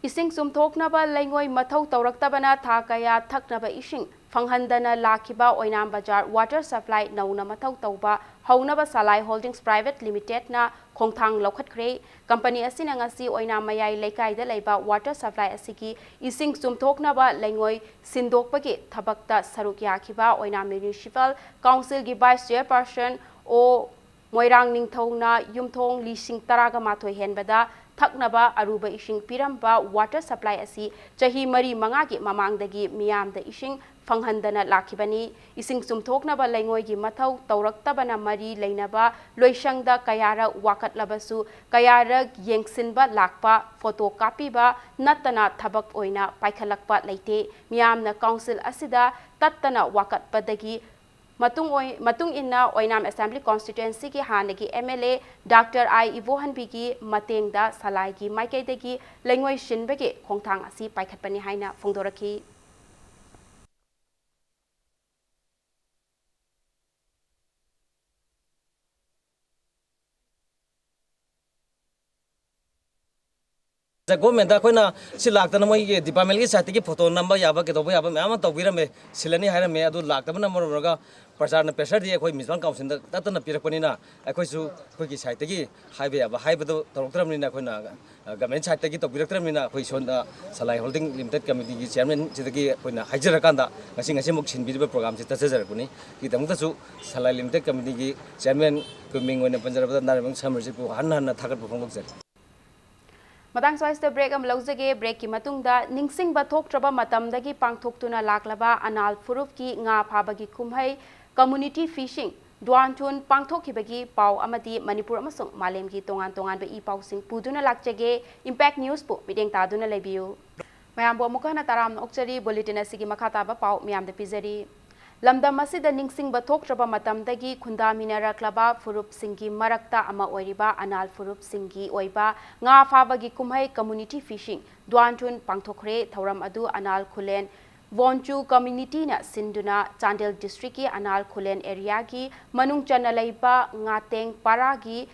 ꯏꯁꯤꯡ ꯆꯨꯝꯊꯣꯛꯅꯕ ꯂꯩꯉꯣꯏ ꯃꯊꯧ ꯇꯧꯔꯛꯇꯕꯅ ꯊꯥ ꯀꯌꯥ ꯊꯛꯅꯕ ꯏꯁꯤꯡ ꯐꯪꯍꯟꯗꯅ ꯂꯥꯛꯈꯤꯕ ꯑꯣꯏꯅꯥꯝ ꯕꯖꯥꯔ ꯋꯥꯇꯔ ꯁꯄ꯭ꯂꯥꯏ ꯅꯧꯅ ꯃꯊꯧ ꯇꯧꯕ ꯍꯧꯅꯕ ꯁꯂꯥꯏ ꯍꯣꯜꯗꯤꯡꯁ ꯄ꯭ꯔꯥꯏꯚꯦꯠ ꯂꯤꯃꯤꯇꯦꯗꯅ ꯈꯣꯡꯊꯥꯡ ꯂꯧꯈꯠꯈ꯭ꯔꯦ꯫ ꯀꯝꯄꯅꯤ ꯑꯁꯤꯅ ꯉꯁꯤ ꯑꯣꯏꯅꯥꯝ ꯃꯌꯥꯏ ꯂꯩꯀꯥꯏꯗ ꯂꯩꯕ ꯋꯥꯇꯔ ꯁꯄ꯭ꯂꯥꯏ ꯑꯁꯤꯒꯤ ꯏꯁꯤꯡ ꯆꯨꯝꯊꯣꯛꯅꯕ ꯂꯩꯉꯣꯏ ꯁꯤꯟꯗꯣꯛꯄꯒꯤ ꯊꯕꯛꯇ ꯁꯔꯨꯛ ꯌꯥꯈꯤꯕ ꯑꯣꯏꯅꯥꯝ ꯃ꯭ꯌꯨꯅꯤꯁꯤꯄꯥꯜ ꯀꯥꯎꯟꯁꯤꯜꯒꯤ ꯚꯥꯏꯁ ꯆꯤꯌꯔꯄꯔꯁꯟ ꯑꯣ ꯃꯣꯏꯔꯥꯡ ꯅꯤꯡꯊꯧꯅ ꯌꯨꯝꯊꯣꯡ ꯂꯤꯁꯤꯡ ꯇꯔꯥꯒ ꯃꯥꯊꯣꯏ ꯍꯦꯟꯕꯗ ꯊꯛꯅꯕ ꯑꯔꯨꯕ ꯏꯁꯤꯡ ꯄꯤꯔꯝꯕ ꯋꯥꯇꯔ ꯁꯄ꯭ꯂꯥꯏ ꯑꯁꯤ ꯆꯍꯤ ꯃꯔꯤ ꯃꯉꯥꯒꯤ ꯃꯃꯥꯡꯗꯒꯤ ꯃꯤꯌꯥꯝꯗ ꯏꯁꯤꯡ ꯐꯪꯍꯟꯗꯅ ꯂꯥꯛꯈꯤꯕꯅꯤ꯫ ꯏꯁꯤꯡ ꯆꯨꯝꯊꯣꯛꯅꯕ ꯂꯩꯉꯣꯏꯒꯤ ꯃꯊꯧ ꯇꯧꯔꯛꯇꯕꯅ ꯃꯔꯤ ꯂꯩꯅꯕ ꯂꯣꯏꯁꯪꯗ ꯀꯌꯥꯔꯛ ꯋꯥꯀꯠꯂꯕꯁꯨ, ꯀꯌꯥꯔꯛ ꯌꯦꯡꯁꯤꯟꯕ ꯂꯥꯛꯄ, ꯐꯣꯇꯣ ꯀꯥꯞꯄꯤꯕ ꯅꯠꯇꯅ ꯊꯕꯛ ꯑꯣꯏꯅ ꯄꯥꯏꯈꯠꯂꯛꯄ ꯂꯩꯇꯦ꯫ ꯃꯤꯌꯥꯝꯅ ꯀꯥꯎꯟꯁꯤꯜ ꯑꯁꯤꯗ ꯇꯠꯇꯅ ꯋꯥꯀꯠꯄꯗꯒꯤ ꯃꯇꯨꯡ ꯑꯣꯏ-, ꯃꯇꯨꯡ ꯏꯟꯅ ꯑꯣꯏꯅꯥꯝ ꯑꯦꯁꯦꯝꯕ꯭ꯂꯤ ꯀꯣꯟꯁꯇꯤꯇ꯭ꯋꯦꯟꯁꯤꯒꯤ ꯍꯥꯟꯅꯒꯤ ꯑꯦꯝ ꯑꯦꯜ ꯑꯦ ꯗꯥꯛꯇꯔ ꯑꯥꯏ ꯏꯕꯣꯍꯟꯕꯤꯒꯤ ꯃꯇꯦꯡꯗ ꯁꯂꯥꯏꯒꯤ ꯃꯥꯏꯀꯩꯗꯒꯤ ꯂꯩꯉꯣꯏ ꯁꯤꯟꯕꯒꯤ ꯈꯣꯡꯊꯥꯡ ꯑꯁꯤ ꯄꯥꯏꯈꯠꯄꯅꯤ ꯍꯥꯏꯅ ꯐꯣꯡꯗꯣꯔꯛꯈꯤ꯫ ꯒꯣꯔꯃꯦꯟꯗ ꯑꯩꯈꯣꯏꯅ ꯁꯤ ꯂꯥꯛꯇꯅ ꯃꯣꯏꯒꯤ ꯗꯤꯄꯥꯔꯠꯃꯦꯟꯒꯤ ꯁꯥꯏꯠꯇꯒꯤ ꯐꯣꯇꯣ ꯅꯝꯕ ꯌꯥꯕ ꯀꯩꯗꯧꯕ ꯌꯥꯕ ꯃꯌꯥꯝ ꯑꯃ ꯇꯧꯕꯤꯔꯝꯃꯦ, ꯁꯤꯜꯂꯅꯤ ꯍꯥꯏꯔꯝꯃꯦ꯫ ꯑꯗꯨ ꯂꯥꯛꯇꯕꯅ ꯃꯔꯝ ꯑꯣꯏꯔꯒ ꯄ꯭ꯔꯆꯥꯔꯅ ꯄ꯭ꯔꯦꯁꯔꯗꯤ ꯑꯩꯈꯣꯏ ꯃ꯭ꯌꯨꯅꯤꯁꯤꯄꯥꯜ ꯀꯥꯎꯟꯁꯤꯜꯗ ꯇꯠꯇꯅ ꯄꯤꯔꯛꯄꯅꯤꯅ ꯑꯩꯈꯣꯏꯁꯨ ꯑꯩꯈꯣꯏꯒꯤ ꯁꯥꯏꯠꯇꯒꯤ ꯍꯥꯏꯕ ꯌꯥꯕ ꯍꯥꯏꯕꯗꯣ ꯇꯧꯔꯛꯇ꯭ꯔꯕꯅꯤꯅ ꯑꯩꯈꯣꯏꯅ ꯒꯚꯔꯟꯃꯦꯟ ꯁꯥꯏꯠꯇꯒꯤ ꯇꯧꯕꯤꯔꯛꯇ꯭ꯔꯕꯅꯤꯅ ꯑꯩꯈꯣꯏ ꯁꯣꯝꯗ ꯁꯂꯥꯏ ꯍꯣꯜꯗꯤꯡ ꯂꯤꯃꯤꯇꯦꯠ ꯀꯃꯤꯇꯤꯒꯤ ꯆꯤꯌꯔꯃꯦꯟꯁꯤꯗꯒꯤ ꯑꯩꯈꯣꯏꯅ ꯍꯥꯏꯖꯔꯀꯥꯟꯗ ꯉꯁꯤ ꯉꯁꯤꯃꯨꯛ ꯁꯤꯟꯕꯤꯔꯤꯕ ꯄ꯭ꯔꯣꯒ꯭ꯔꯥꯝꯁꯤ ꯆꯠꯆꯖꯔꯛꯄꯅꯤ꯫ ꯁꯤꯒꯤꯗꯃꯛꯇꯁꯨ ꯁꯂꯥꯏ ꯂꯤꯃꯤꯇꯦꯠ ꯀꯃꯤꯇꯤꯒꯤ ꯆꯤꯌꯔꯃꯦꯟ ꯀꯨꯃꯤꯡ ꯑꯣꯏꯅ ꯄꯟꯖꯔꯕꯗ ꯅꯥꯔꯦꯝꯕꯝ ꯁꯃꯔꯖꯤꯠꯄꯨ ꯍꯟꯅ ꯍꯟꯅ ꯊꯥꯒꯠꯄ ꯐꯣꯡꯗꯣꯛꯆꯔꯤ꯫ ꯃꯇꯥꯡ ꯁ꯭ꯋꯥꯏꯁꯤꯗ ꯕ꯭ꯔꯦꯛ ꯑꯃ ꯂꯧꯖꯒꯦ꯫ ꯕ꯭ꯔꯦꯛꯀꯤ ꯃꯇꯨꯡꯗ ꯅꯤꯡꯁꯤꯡꯕ ꯊꯣꯛꯇ꯭ꯔꯕ ꯃꯇꯝꯗꯒꯤ ꯄꯥꯡꯊꯣꯛꯇꯨꯅ ꯂꯥꯛꯂꯕ ꯑꯅꯥꯜ ꯐꯨꯔꯨꯞꯀꯤ ꯉꯥ ꯐꯥꯕꯒꯤ ꯀꯨꯝꯍꯩ ꯀꯝꯃꯨꯅꯤꯇꯤ ꯐꯤꯁꯤꯡ ꯗꯨꯋꯥꯟꯊꯨꯟ ꯄꯥꯡꯊꯣꯛꯈꯤꯕꯒꯤ ꯄꯥꯎ ꯑꯃꯗꯤ ꯃꯅꯤꯄꯨꯔ ꯑꯃꯁꯨꯡ ꯃꯥꯂꯦꯝꯒꯤ ꯇꯣꯉꯥꯟ ꯇꯣꯉꯥꯟꯕ ꯏ ꯄꯥꯎꯁꯤꯡ ꯄꯨꯗꯨꯅ ꯂꯥꯛꯆꯒꯦ꯫ ꯏꯝꯄꯦꯛ ꯅ꯭ꯌꯨꯁꯄꯨ ꯃꯤꯠꯌꯦꯡ ꯇꯥꯗꯨꯅ ꯂꯩꯕꯤꯌꯨ꯫ ꯃꯌꯥꯝꯕꯨ ꯑꯃꯨꯛꯀ ꯍꯟꯅ ꯇꯔꯥꯝꯅ ꯑꯣꯛꯆꯔꯤ꯫ ꯕꯨꯂꯦꯇꯤꯟ ꯑꯁꯤꯒꯤ ꯃꯈꯥ ꯇꯥꯕ ꯄꯥꯎ ꯃꯤꯌꯥꯝꯗ ꯄꯤꯖꯔꯤ꯫ ꯂꯝꯗꯝ ꯑꯁꯤꯗ ꯅꯤꯡꯁꯤꯡꯕ ꯊꯣꯛꯇ꯭ꯔꯕ ꯃꯇꯝꯗꯒꯤ ꯈꯨꯟꯗꯥꯃꯤꯟꯅꯔꯛꯂꯕ ꯐꯨꯔꯨꯞꯁꯤꯡꯒꯤ ꯃꯔꯛꯇ ꯑꯃ ꯑꯣꯏꯔꯤꯕ ꯑꯅꯥꯜ ꯐꯨꯔꯨꯞꯁꯤꯡꯒꯤ ꯑꯣꯏꯕ ꯉꯥ ꯐꯥꯕꯒꯤ ꯀꯨꯝꯍꯩ ꯀꯝꯃꯨꯅꯤꯇꯤ ꯐꯤꯁꯤꯡ ꯗꯨꯋꯥꯟꯊꯨꯟ ꯄꯥꯡꯊꯣꯛꯈ꯭ꯔꯦ꯫ ꯊꯧꯔꯝ ꯑꯗꯨ ꯑꯅꯥꯜ ꯈꯨꯂꯦꯟ ꯚꯣꯟꯆꯨ ꯀꯝꯃꯨꯅꯤꯇꯤꯅ ꯁꯤꯟꯗꯨꯅ ꯆꯥꯟꯗꯦꯜ ꯗꯤꯁꯇ꯭ꯔꯤꯛꯀꯤ ꯑꯅꯥꯜ ꯈꯨꯂꯦꯟ ꯑꯦꯔꯤꯌꯥꯒꯤ ꯃꯅꯨꯡ ꯆꯟꯅ ꯂꯩꯕ ꯉꯥꯇꯦꯡ ꯄꯥꯔꯥꯒꯤ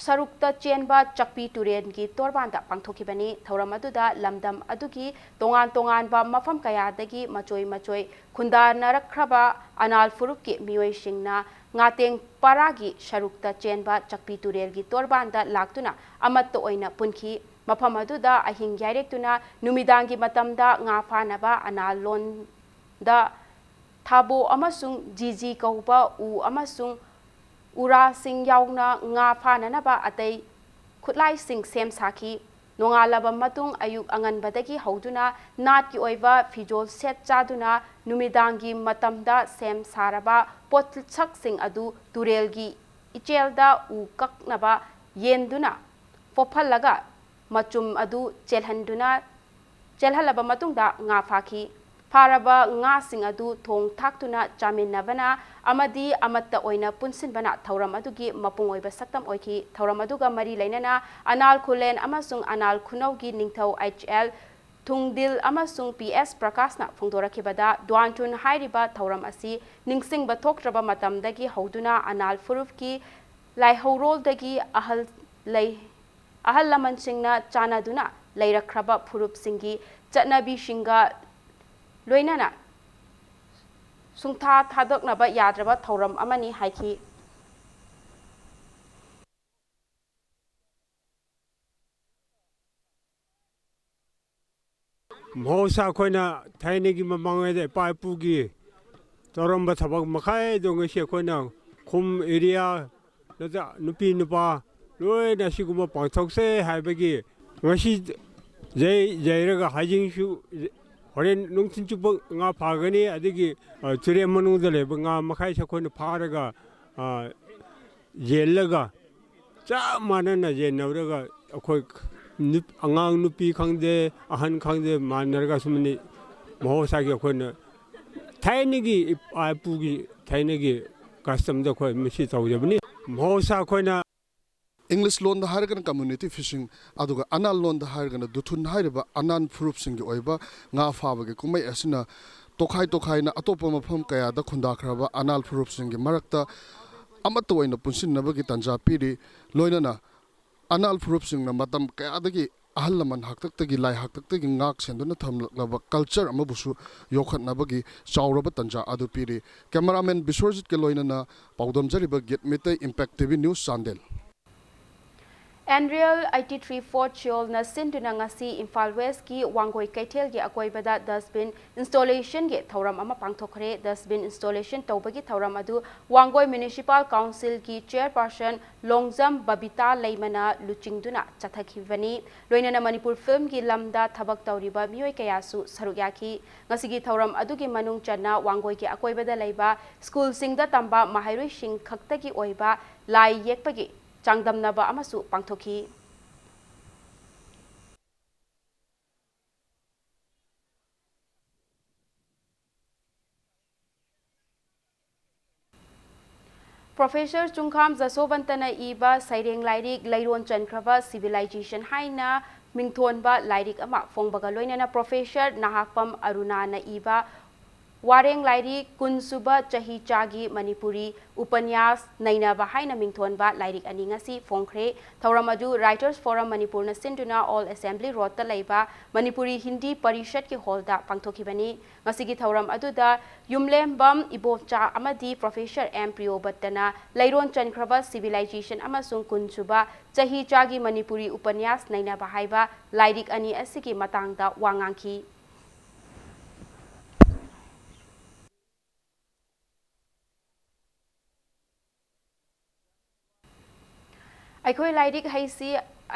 ꯁꯔꯨꯛꯇ ꯆꯦꯟꯕ ꯆꯛꯄꯤ ꯇꯨꯔꯦꯜꯒꯤ ꯇꯣꯔꯕꯥꯟꯗ ꯄꯥꯡꯊꯣꯛꯈꯤꯕꯅꯤ꯫ ꯊꯧꯔꯝ ꯑꯗꯨꯗ ꯂꯝꯗꯝ ꯑꯗꯨꯒꯤ ꯇꯣꯉꯥꯟ ꯇꯣꯉꯥꯟꯕ ꯃꯐꯝ ꯀꯌꯥꯗꯒꯤ ꯃꯆꯣꯏ ꯃꯆꯣꯏ ꯈꯨꯟꯗꯥꯅꯔꯛꯈ꯭ꯔꯕ ꯑꯅꯥꯜ ꯐꯨꯔꯨꯞꯀꯤ ꯃꯤꯑꯣꯏꯁꯤꯡꯅ ꯉꯥꯇꯦꯡ ꯄꯥꯔꯥꯒꯤ ꯁꯔꯨꯛꯇ ꯆꯦꯟꯕ ꯆꯛꯄꯤ ꯇꯨꯔꯦꯜꯒꯤ ꯇꯣꯔꯕꯥꯟꯗ ꯂꯥꯛꯇꯨꯅ ꯑꯃꯠꯇ ꯑꯣꯏꯅ ꯄꯨꯟꯈꯤ꯫ ꯃꯐꯝ ꯑꯗꯨꯗ ꯑꯍꯤꯡ ꯌꯥꯏꯔꯦꯛꯇꯨꯅ ꯅꯨꯃꯤꯗꯥꯡꯒꯤ ꯃꯇꯝꯗ ꯉꯥ ꯐꯥꯅꯕ ꯑꯅꯥꯜ ꯂꯣꯟꯗ ꯊꯥꯕꯣ ꯑꯃꯁꯨꯡ ꯖꯤꯖꯤ ꯀꯧꯕ ꯎ ꯑꯃꯁꯨꯡ ꯎꯔꯥꯁꯤꯡ ꯌꯥꯎꯅ ꯉꯥ ꯐꯥꯅꯅꯕ ꯑꯇꯩ ꯈꯨꯠꯂꯥꯏꯁꯤꯡ ꯁꯦꯝ ꯁꯥꯈꯤ꯫ ꯅꯣꯡꯉꯥꯜꯂꯕ ꯃꯇꯨꯡ ꯑꯌꯨꯛ ꯑꯉꯟꯕꯗꯒꯤ ꯍꯧꯗꯨꯅ ꯅꯥꯠꯀꯤ ꯑꯣꯏꯕ ꯐꯤꯖꯣꯜ ꯁꯦꯠ ꯆꯥꯗꯨꯅ ꯅꯨꯃꯤꯗꯥꯡꯒꯤ ꯃꯇꯝꯗ ꯁꯦꯝ ꯁꯥꯔꯕ ꯄꯣꯠꯁꯛꯁꯤꯡ ꯑꯗꯨ ꯇꯨꯔꯦꯜꯒꯤ ꯏꯆꯦꯜꯗ ꯎ ꯀꯛꯅꯕ ꯌꯦꯟꯗꯨꯅ ꯄꯣꯞꯍꯜꯂꯒ ꯃꯆꯨꯝ ꯑꯗꯨ ꯆꯦꯜꯍꯟꯗꯨꯅ ꯆꯦꯜꯍꯜꯂꯕ ꯃꯇꯨꯡꯗ ꯉꯥ ꯐꯥꯈꯤ꯫ ꯐꯥꯔꯕ ꯉꯥꯁꯤꯡ ꯑꯗꯨ ꯊꯣꯡ ꯊꯥꯛꯇꯨꯅ ꯆꯥꯃꯤꯟꯅꯕꯅ ꯑꯃꯗꯤ ꯑꯃꯠꯇ ꯑꯣꯏꯅ ꯄꯨꯟꯁꯤꯟꯕꯅ ꯊꯧꯔꯝ ꯑꯗꯨꯒꯤ ꯃꯄꯨꯡ ꯑꯣꯏꯕ ꯁꯛꯇꯝ ꯑꯣꯏꯈꯤ꯫ ꯊꯧꯔꯝ ꯑꯗꯨꯒ ꯃꯔꯤ ꯂꯩꯅꯅ ꯑꯅꯥꯜ ꯈꯨꯂꯦꯟ ꯑꯃꯁꯨꯡ ꯑꯅꯥꯜ ꯈꯨꯅꯧꯒꯤ ꯅꯤꯡꯊꯧ ꯑꯩꯆ ꯑꯦꯜ ꯊꯨꯡꯗꯤꯜ ꯑꯃꯁꯨꯡ ꯄꯤ ꯑꯦꯁ ꯄ꯭ꯔꯀꯥꯁꯅ ꯐꯣꯡꯗꯣꯔꯛꯈꯤꯕꯗ, ꯗꯨꯋꯥꯟꯊꯨꯟ ꯍꯥꯏꯔꯤꯕ ꯊꯧꯔꯝ ꯑꯁꯤ ꯅꯤꯡꯁꯤꯡꯕ ꯊꯣꯛꯇ꯭ꯔꯕ ꯃꯇꯝꯗꯒꯤ ꯍꯧꯗꯨꯅ ꯑꯅꯥꯜ ꯐꯨꯔꯨꯞꯀꯤ ꯂꯥꯏꯍꯧꯔꯣꯜꯗꯒꯤ ꯑꯍꯜ ꯂꯩ ꯑꯍꯜ ꯂꯃꯟꯁꯤꯡꯅ ꯆꯥꯟꯅꯗꯨꯅ ꯂꯩꯔꯛꯈ꯭ꯔꯕ ꯐꯨꯔꯨꯞꯁꯤꯡꯒꯤ ꯆꯠꯅꯕꯤꯁꯤꯡꯒ ꯂꯣꯏꯅꯅ ꯁꯨꯡꯊꯥ ꯊꯥꯗꯣꯛꯅꯕ ꯌꯥꯗ꯭ꯔꯕ ꯊꯧꯔꯝ ꯑꯃꯅꯤ ꯍꯥꯏꯈꯤ꯫ ꯃꯍꯧꯁꯥ ꯑꯩꯈꯣꯏꯅ ꯊꯥꯏꯅꯒꯤ ꯃꯃꯥꯡꯉꯩꯗ ꯏꯄꯥ ꯏꯄꯨꯒꯤ ꯇꯧꯔꯝꯕ ꯊꯕꯛ ꯃꯈꯩꯗꯣ ꯉꯁꯤ ꯑꯩꯈꯣꯏꯅ ꯈꯨꯝ ꯑꯦꯔꯤꯌꯥ ꯅꯠꯇ꯭ꯔ ꯅꯨꯄꯤ ꯅꯨꯄꯥ ꯂꯣꯏꯅ ꯑꯁꯤꯒꯨꯝꯕ ꯄꯥꯡꯊꯣꯛꯁꯦ ꯍꯥꯏꯕꯒꯤ ꯉꯁꯤ ꯌꯩ-, ꯌꯩꯔꯒ ꯍꯌꯦꯡꯁꯨ ꯍꯣꯔꯦꯟ ꯅꯨꯡꯊꯤꯟ ꯆꯨꯞꯄ ꯉꯥ ꯐꯥꯒꯅꯤ꯫ ꯑꯗꯒꯤ, ꯑ, ꯇꯨꯔꯦꯟ ꯃꯅꯨꯡꯗ ꯂꯩꯕ ꯉꯥ ꯃꯈꯩꯁꯦ ꯑꯩꯈꯣꯏꯅ ꯐꯥꯔꯒ, ꯑ, ꯌꯦꯜꯂꯒ ꯆꯞ ꯃꯥꯟꯅꯅ ꯌꯦꯟꯅꯔꯒ ꯑꯩꯈꯣꯏ ꯅꯨꯞ-, ꯑꯉꯥꯡ ꯅꯨꯄꯤ ꯈꯪꯗꯦ, ꯑꯍꯟ ꯈꯪꯗꯦ, ꯃꯥꯟꯅꯔꯒ ꯁꯨꯝꯅꯤ ꯃꯍꯧꯁꯥꯒꯤ ꯑꯩꯈꯣꯏꯅ ꯊꯥꯏꯅꯒꯤ ꯏꯄꯥ ꯏꯄꯨꯒꯤ ꯊꯥꯏꯅꯒꯤ ꯀꯁꯇꯝꯗ ꯑꯩꯈꯣꯏ ꯃꯁꯤ ꯇꯧꯖꯕꯅꯤ꯫ ꯃꯍꯧꯁꯥ ꯑꯩꯈꯣꯏꯅ English ꯂꯣꯟꯗ ꯍꯥꯏꯔꯒꯅ community fishing, ꯑꯗꯨꯒ ꯑꯅꯥꯜ ꯂꯣꯟꯗ ꯍꯥꯏꯔꯒꯅ ꯗꯨꯊꯨꯟ ꯍꯥꯏꯔꯤꯕ ꯑꯅꯥꯜ ꯐꯨꯔꯨꯞꯁꯤꯡꯒꯤ ꯑꯣꯏꯕ ꯉꯥ ꯐꯥꯕꯒꯤ ꯀꯨꯝꯍꯩ ꯑꯁꯤꯅ ꯇꯣꯈꯥꯏ ꯇꯣꯈꯥꯏꯅ ꯑꯇꯣꯞꯄ ꯃꯐꯝ ꯀꯌꯥꯗ ꯈꯨꯟꯗꯥꯈ꯭ꯔꯕ ꯑꯅꯥꯜ ꯐꯨꯔꯨꯞꯁꯤꯡꯒꯤ ꯃꯔꯛꯇ ꯑꯃꯠꯇ ꯑꯣꯏꯅ ꯄꯨꯟꯁꯤꯟꯅꯕꯒꯤ ꯇꯥꯟꯖꯥ ꯄꯤꯔꯤ꯫ ꯂꯣꯏꯅꯅ ꯑꯅꯥꯜ ꯐꯨꯔꯨꯞꯁꯤꯡꯅ ꯃꯇꯝ ꯀꯌꯥꯗꯒꯤ ꯑꯍꯜ ꯂꯃꯟ ꯍꯥꯛꯇꯛꯇꯒꯤ, ꯂꯥꯏ ꯍꯥꯛꯇꯛꯇꯒꯤ ꯉꯥꯛ ꯁꯦꯟꯗꯨꯅ ꯊꯝꯂꯛꯂꯕ culture ꯑꯃꯕꯨꯁꯨ ꯌꯣꯛꯈꯠꯅꯕꯒꯤ ꯆꯥꯎꯔꯕ ꯇꯥꯟꯖꯥ ꯑꯗꯨ ꯄꯤꯔꯤ꯫ Cameraman ꯕꯤꯁ꯭ꯋꯔꯖꯤꯠꯀ ꯂꯣꯏꯅꯅ ꯄꯥꯎꯗꯝꯖꯔꯤꯕ ꯒꯤꯠ Meitei, Impact T V News, Chandel. Anreal eighty three Ford Seoul ꯅ ꯁꯤꯟꯗꯨꯅ ꯉꯁꯤ ꯏꯝꯐꯥꯜ West ꯀꯤ ꯋꯥꯡꯒꯣꯏ ꯀꯩꯊꯦꯜꯒꯤ ꯑꯀꯣꯏꯕꯗ dustbin installation ꯒꯤ ꯊꯧꯔꯝ ꯑꯃ ꯄꯥꯡꯊꯣꯛꯈ꯭ꯔꯦ꯫ Dustbin installation ꯇꯧꯕꯒꯤ ꯊꯧꯔꯝ ꯑꯗꯨ ꯋꯥꯡꯒꯣꯏ Municipal Council ꯒꯤ Chairperson ꯂꯣꯡꯖꯝ ꯕꯕꯤꯇꯥ ꯂꯩꯃꯅ ꯂꯨꯆꯤꯡꯗꯨꯅ ꯆꯠꯊꯈꯤꯕꯅꯤ꯫ ꯂꯣꯏꯅꯅ ꯃꯅꯤꯄꯨꯔ film ꯒꯤ ꯂꯝꯗ ꯊꯕꯛ ꯇꯧꯔꯤꯕ ꯃꯤꯑꯣꯏ ꯀꯌꯥꯁꯨ ꯁꯔꯨꯛ ꯌꯥꯈꯤ꯫ ꯉꯁꯤꯒꯤ ꯊꯧꯔꯝ ꯑꯗꯨꯒꯤ ꯃꯅꯨꯡ ꯆꯟꯅ ꯋꯥꯡꯒꯣꯏꯒꯤ ꯑꯀꯣꯏꯕꯗ ꯂꯩꯕ school ꯁꯤꯡꯗ ꯇꯝꯕ ꯃꯍꯩꯔꯣꯏꯁꯤꯡ ꯈꯛꯇꯒꯤ ꯑꯣꯏꯕ ꯂꯥꯏ ꯌꯦꯛꯄꯒꯤ ꯆꯥꯡꯗꯝꯅꯕ ꯑꯃꯁꯨ ꯄꯥꯡꯊꯣꯛꯈꯤ꯫ Professor ꯆꯨꯡꯈꯥꯝ ꯖꯁꯣꯕꯟꯇꯅ ꯏꯕ ꯁꯩꯔꯦꯡ ꯂꯥꯏꯔꯤꯛ ꯂꯩꯔꯣꯟ ꯆꯟꯈ꯭ꯔꯕ Civilization ꯍꯥꯏꯅ ꯃꯤꯡꯊꯣꯟꯕ ꯂꯥꯏꯔꯤꯛ ꯑꯃ ꯐꯣꯡꯕꯒ ꯂꯣꯏꯅꯅ Professor ꯅꯍꯥꯛꯄꯝ ꯑꯔꯨꯅꯥꯅ ꯏꯕ ꯋꯥꯔꯦꯡ ꯂꯥꯏꯔꯤꯛ ꯀꯨꯟ ꯁꯨꯕ ꯆꯍꯤ ꯆꯥꯒꯤ ꯃꯅꯤꯄꯨꯔꯤ ꯎꯄꯅ꯭ꯌꯥꯁ ꯅꯩꯅꯕ ꯍꯥꯏꯅ ꯃꯤꯡꯊꯣꯟꯕ ꯂꯥꯏꯔꯤꯛ ꯑꯅꯤ ꯉꯁꯤ ꯐꯣꯡꯈ꯭ꯔꯦ꯫ ꯊꯧꯔꯝ ꯑꯗꯨ Writers Forum ꯃꯅꯤꯄꯨꯔꯅ ꯁꯤꯟꯗꯨꯅ Old Assembly Roadꯇ ꯂꯩꯕ ꯃꯅꯤꯄꯨꯔꯤ ꯍꯤꯟꯗꯤ ꯄꯔꯤꯁꯠꯀꯤ ꯍꯣꯜꯗ ꯄꯥꯡꯊꯣꯛꯈꯤꯕꯅꯤ꯫ ꯉꯁꯤꯒꯤ ꯊꯧꯔꯝ ꯑꯗꯨꯗ ꯌꯨꯝꯂꯦꯝꯕꯝ ꯏꯕꯣꯝꯆꯥ ꯑꯃꯗꯤ Professor ꯑꯦꯝ ꯄ꯭ꯔꯤꯌꯣꯕꯠꯇꯅ ꯂꯩꯔꯣꯟ ꯆꯟꯈ꯭ꯔꯕ Civilization ꯑꯃꯁꯨꯡ ꯀꯨꯟ ꯁꯨꯕ ꯆꯍꯤ ꯆꯥꯒꯤ ꯃꯅꯤꯄꯨꯔꯤ ꯎꯄꯅ꯭ꯌꯥꯁ ꯅꯩꯅꯕ ꯍꯥꯏꯕ ꯂꯥꯏꯔꯤꯛ ꯑꯅꯤ ꯑꯁꯤꯒꯤ ꯃꯇꯥꯡꯗ ꯋꯥ ꯉꯥꯡꯈꯤ꯫ ꯑꯩꯈꯣꯏ ꯂꯥꯏꯔꯤꯛ ꯍꯩꯁꯤ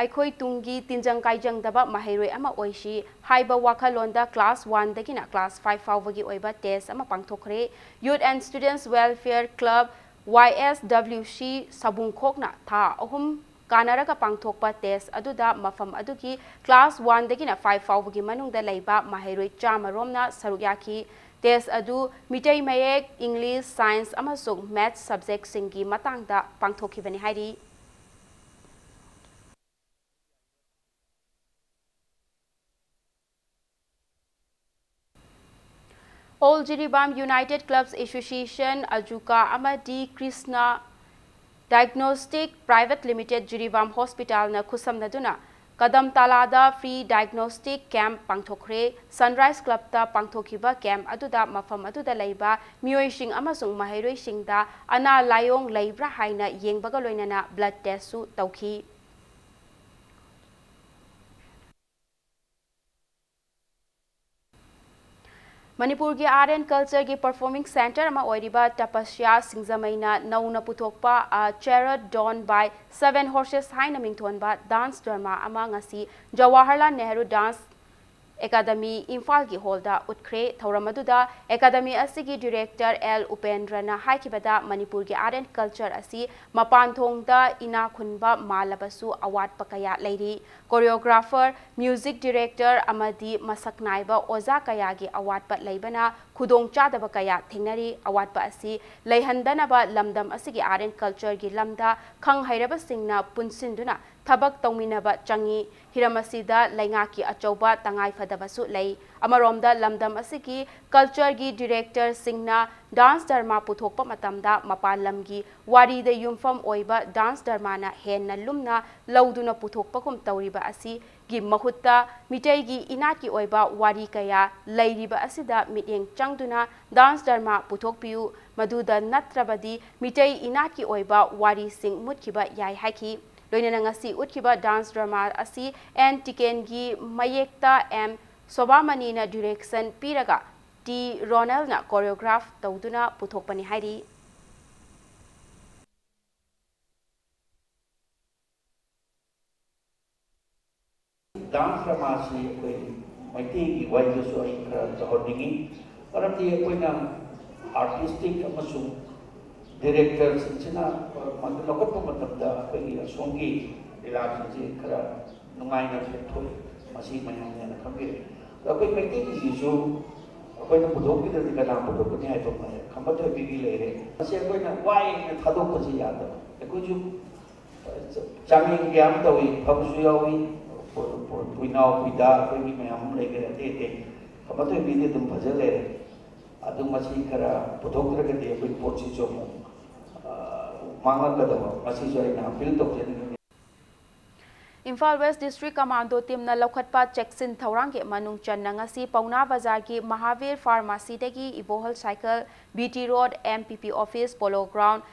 ꯑꯩꯈꯣꯏ ꯇꯨꯡꯒꯤ ꯇꯤꯟꯖꯪ ꯀꯥꯏꯖꯪꯗꯕ ꯃꯍꯩꯔꯣꯏ ꯑꯃ ꯑꯣꯏꯁꯤ ꯍꯥꯏꯕ ꯋꯥꯈꯜꯂꯣꯟꯗ class oneꯗꯒꯤꯅ class five ꯐꯥꯎꯕꯒꯤ ꯑꯣꯏꯕ test ꯑꯃ ꯄꯥꯡꯊꯣꯛꯈ꯭ꯔꯦ꯫ Youth and Students Welfare Club, Y S W C, ꯁꯕꯨꯡꯈꯣꯛꯅ ꯊꯥ ꯑꯍꯨꯝ ꯀꯥꯟꯅꯔꯒ ꯄꯥꯡꯊꯣꯛꯄ test ꯑꯗꯨꯗ ꯃꯐꯝ ꯑꯗꯨꯒꯤ class oneꯗꯒꯤꯅ five ꯐꯥꯎꯕꯒꯤ ꯃꯅꯨꯡꯗ ꯂꯩꯕ ꯃꯍꯩꯔꯣꯏ ꯆꯥꯝꯃ ꯔꯣꯝꯅ ꯁꯔꯨꯛ ꯌꯥꯈꯤ꯫ Test ꯑꯗꯨ ꯃꯤꯇꯩ ꯃꯌꯦꯛ, English, Science ꯑꯃꯁꯨꯡ Maths subjectꯁꯤꯡꯒꯤ ꯃꯇꯥꯡꯗ ꯄꯥꯡꯊꯣꯛꯈꯤꯕꯅꯤ ꯍꯥꯏꯔꯤ꯫ All Jiribam United Clubs Association, AJUCA, ꯑꯃꯗꯤ Krishna Diagnostic Private Limited, Jiribam Hospitalꯅ ꯈꯨꯠꯁꯝꯅꯗꯨꯅ ꯀꯗꯝꯇꯥꯂꯥꯗ free diagnostic camp ꯄꯥꯡꯊꯣꯛꯈ꯭ꯔꯦ꯫ Sunrise Clubꯇ ꯄꯥꯡꯊꯣꯛꯈꯤꯕ camp ꯑꯗꯨꯗ ꯃꯐꯝ ꯑꯗꯨꯗ ꯂꯩꯕ ꯃꯤꯑꯣꯏꯁꯤꯡ ꯑꯃꯁꯨꯡ ꯃꯍꯩꯔꯣꯏꯁꯤꯡꯗ ꯑꯅꯥ ꯂꯥꯏꯑꯣꯡ ꯂꯩꯕ꯭ꯔꯥ ꯍꯥꯏꯅ ꯌꯦꯡꯕꯒ ꯂꯣꯏꯅꯅ blood testꯁꯨ ꯇꯧꯈꯤ꯫ ꯃꯅꯤꯄꯨꯔꯒꯤ Art and Cultureꯒꯤ performing centre ꯑꯃ ꯑꯣꯏꯔꯤꯕ ꯇꯄꯁ꯭ꯌꯥ ꯁꯤꯡꯖꯃꯩꯅ ꯅꯧꯅ ꯄꯨꯊꯣꯛꯄ A Chariot Drawn by Seven Horses ꯍꯥꯏꯅ ꯃꯤꯡꯊꯣꯟꯕ dance drama ꯑꯃ ꯉꯁꯤ ꯖꯋꯥꯍꯔꯂꯥꯜ ꯅꯦꯍꯔꯨ Dance Academy ꯏꯝꯐꯥꯜꯒꯤ ꯍꯣꯜꯗ ꯎꯠꯈ꯭ꯔꯦ꯫ ꯊꯧꯔꯝ ꯑꯗꯨꯗ Academy ꯑꯁꯤꯒꯤ director L ꯎꯄꯦꯟꯗ꯭ꯔꯅ ꯍꯥꯏꯈꯤꯕꯗ, ꯃꯅꯤꯄꯨꯔꯒꯤ Art and Culture ꯑꯁꯤ ꯃꯄꯥꯟ ꯊꯣꯡꯗ ꯏꯅꯥ ꯈꯨꯟꯕ ꯃꯥꯜꯂꯕꯁꯨ ꯑꯋꯥꯠꯄ ꯀꯌꯥ ꯂꯩꯔꯤ꯫ Choreographer, music director ꯑꯃꯗꯤ ꯃꯁꯛ ꯅꯥꯏꯕ ꯑꯣꯖꯥ ꯀꯌꯥꯒꯤ ꯑꯋꯥꯠꯄ ꯂꯩꯕꯅ ꯈꯨꯗꯣꯡꯆꯥꯗꯕ ꯀꯌꯥ ꯊꯦꯡꯅꯔꯤ꯫ ꯑꯋꯥꯠꯄ ꯑꯁꯤ ꯂꯩꯍꯟꯗꯅꯕ ꯂꯝꯗꯝ ꯑꯁꯤꯒꯤ Art and Cultureꯒꯤ ꯂꯝꯗ ꯈꯪ ꯍꯩꯔꯕꯁꯤꯡꯅ ꯄꯨꯟꯁꯤꯟꯗꯨꯅ ꯊꯕꯛ ꯇꯧꯃꯤꯟꯅꯕ ꯆꯪꯏ꯫ ꯍꯤꯔꯝ ꯑꯁꯤꯗ ꯂꯩꯉꯥꯛꯀꯤ ꯑꯆꯧꯕ ꯇꯉꯥꯏꯐꯗꯕꯁꯨ ꯂꯩ꯫ ꯑꯃꯔꯣꯝꯗ ꯂꯝꯗꯝ ꯑꯁꯤꯒꯤ cultureꯒꯤ directorꯁꯤꯡꯅ dance drama ꯄꯨꯊꯣꯛꯄ ꯃꯇꯝꯗ ꯃꯄꯥꯟ ꯂꯝꯒꯤ ꯋꯥꯔꯤꯗ ꯌꯨꯝꯐꯝ ꯑꯣꯏꯕ dance dramaꯅ ꯍꯦꯟꯅ ꯂꯨꯝꯅ ꯂꯧꯗꯨꯅ ꯄꯨꯊꯣꯛꯄꯒꯨꯝ ꯇꯧꯔꯤꯕ ꯑꯁꯤꯒꯤ ꯃꯍꯨꯠꯇ ꯃꯤꯇꯩꯒꯤ ꯏꯅꯥꯠꯀꯤ ꯑꯣꯏꯕ ꯋꯥꯔꯤ ꯀꯌꯥ ꯂꯩꯔꯤꯕ ꯑꯁꯤꯗ ꯃꯤꯠꯌꯦꯡ ꯆꯪꯗꯨꯅ dance drama ꯄꯨꯊꯣꯛꯄꯤꯌꯨ, ꯃꯗꯨꯗ ꯅꯠꯇ꯭ꯔꯕꯗꯤ ꯃꯤꯇꯩ ꯏꯅꯥꯠꯀꯤ ꯑꯣꯏꯕ ꯋꯥꯔꯤꯁꯤꯡ ꯃꯨꯠꯈꯤꯕ ꯌꯥꯏ ꯍꯥꯏꯈꯤ꯫ ꯂꯣꯏꯅꯅ ꯉꯁꯤ ꯎꯠꯈꯤꯕ dance drama ꯑꯁꯤ ꯑꯦꯟ ꯇꯤꯀꯦꯟꯒꯤ ꯃꯌꯦꯛꯇ ꯑꯦꯝ ꯁꯣꯚꯥꯃꯅꯤꯅ direction ꯄꯤꯔꯒ ꯇꯤ ꯔꯣꯅꯦꯜꯅ choreograph ꯇꯧꯗꯨꯅ ꯄꯨꯊꯣꯛꯄꯅꯤ ꯍꯥꯏꯔꯤ꯫ Dance dramaꯁꯤ ꯑꯩꯈꯣꯏ ꯃꯩꯇꯩꯒꯤ ꯋꯥꯔꯤꯗꯁꯨ ꯑꯩ ꯈꯔ ꯇꯧꯍꯟꯅꯤꯡꯉꯤ꯫ ꯃꯔꯝꯗꯤ ꯑꯩꯈꯣꯏꯅ artistic ꯑꯃꯁꯨꯡ directorꯁꯤꯡꯁꯤꯅ ꯃꯗꯨ ꯂꯧꯈꯠꯄ ꯃꯇꯝꯗ ꯑꯩꯈꯣꯏꯒꯤ ꯑꯁꯣꯝꯒꯤ ꯂꯤꯂꯥꯁꯤꯡꯁꯤ ꯈꯔ ꯅꯨꯡꯉꯥꯏꯅ ꯊꯣꯛꯏ꯫ ꯃꯁꯤ ꯃꯌꯥꯝꯅ ꯈꯪꯕꯤꯔꯦ꯫ ꯑꯗꯣ ꯑꯩꯈꯣꯏ ꯃꯩꯇꯩꯒꯤꯁꯤꯁꯨ ꯑꯩꯈꯣꯏꯅ ꯄꯨꯊꯣꯛꯄꯤꯗ꯭ꯔꯗꯤ ꯀꯅꯥ ꯄꯨꯊꯣꯛꯀꯅꯤ ꯍꯥꯏꯕ ꯑꯃ ꯂꯩꯔꯦ꯫ ꯈꯝꯕ ꯊꯣꯏꯕꯤꯒꯤ ꯂꯩꯔꯦ꯫ ꯃꯁꯤ ꯑꯩꯈꯣꯏꯅ ꯋꯥꯏꯅ ꯊꯥꯗꯣꯛꯄꯁꯤ ꯌꯥꯗꯕ꯫ ꯑꯩꯈꯣꯏꯁꯨ ꯆꯥꯡꯌꯦꯡ ꯀꯌꯥ ꯑꯃ ꯇꯧꯏ, ꯐꯕꯁꯨ ꯌꯥꯎꯏ, ꯄꯨꯏꯅꯥꯎ ꯄꯨꯏꯗꯥ ꯑꯩꯈꯣꯏꯒꯤ ꯃꯌꯥꯝ ꯑꯃ ꯂꯩꯈ꯭ꯔꯦ, ꯑꯇꯩ ꯑꯇꯩ꯫ ꯈꯝꯕ ꯊꯣꯏꯕꯤꯗꯤ ꯑꯗꯨꯝ ꯐꯖ ꯂꯩꯔꯦ꯫ ꯑꯗꯨ ꯃꯁꯤ ꯈꯔ ꯄꯨꯊꯣꯛꯇ꯭ꯔꯒꯗꯤ ꯑꯩꯈꯣꯏ ꯄꯣꯠꯁꯤꯁꯨ ꯑꯃꯨꯛ ꯃꯥꯡꯂꯛꯀꯗꯕ, ꯃꯁꯤꯁꯨ ꯑꯩꯅ appeal ꯇꯧꯖꯅꯤꯡꯉꯤ꯫ Imphal West District Commando teamꯅ ꯂꯧꯈꯠꯄ ꯆꯦꯛꯁꯤꯟ ꯊꯧꯔꯥꯡꯒꯤ ꯃꯅꯨꯡ ꯆꯟꯅ ꯉꯁꯤ ꯄꯥꯎꯅꯥ ꯕꯖꯥꯔꯒꯤ Mahavir Pharmacyꯗꯒꯤ ꯏꯕꯣꯍꯜ Cycle, B T Road, M P P Office, Polo Ground,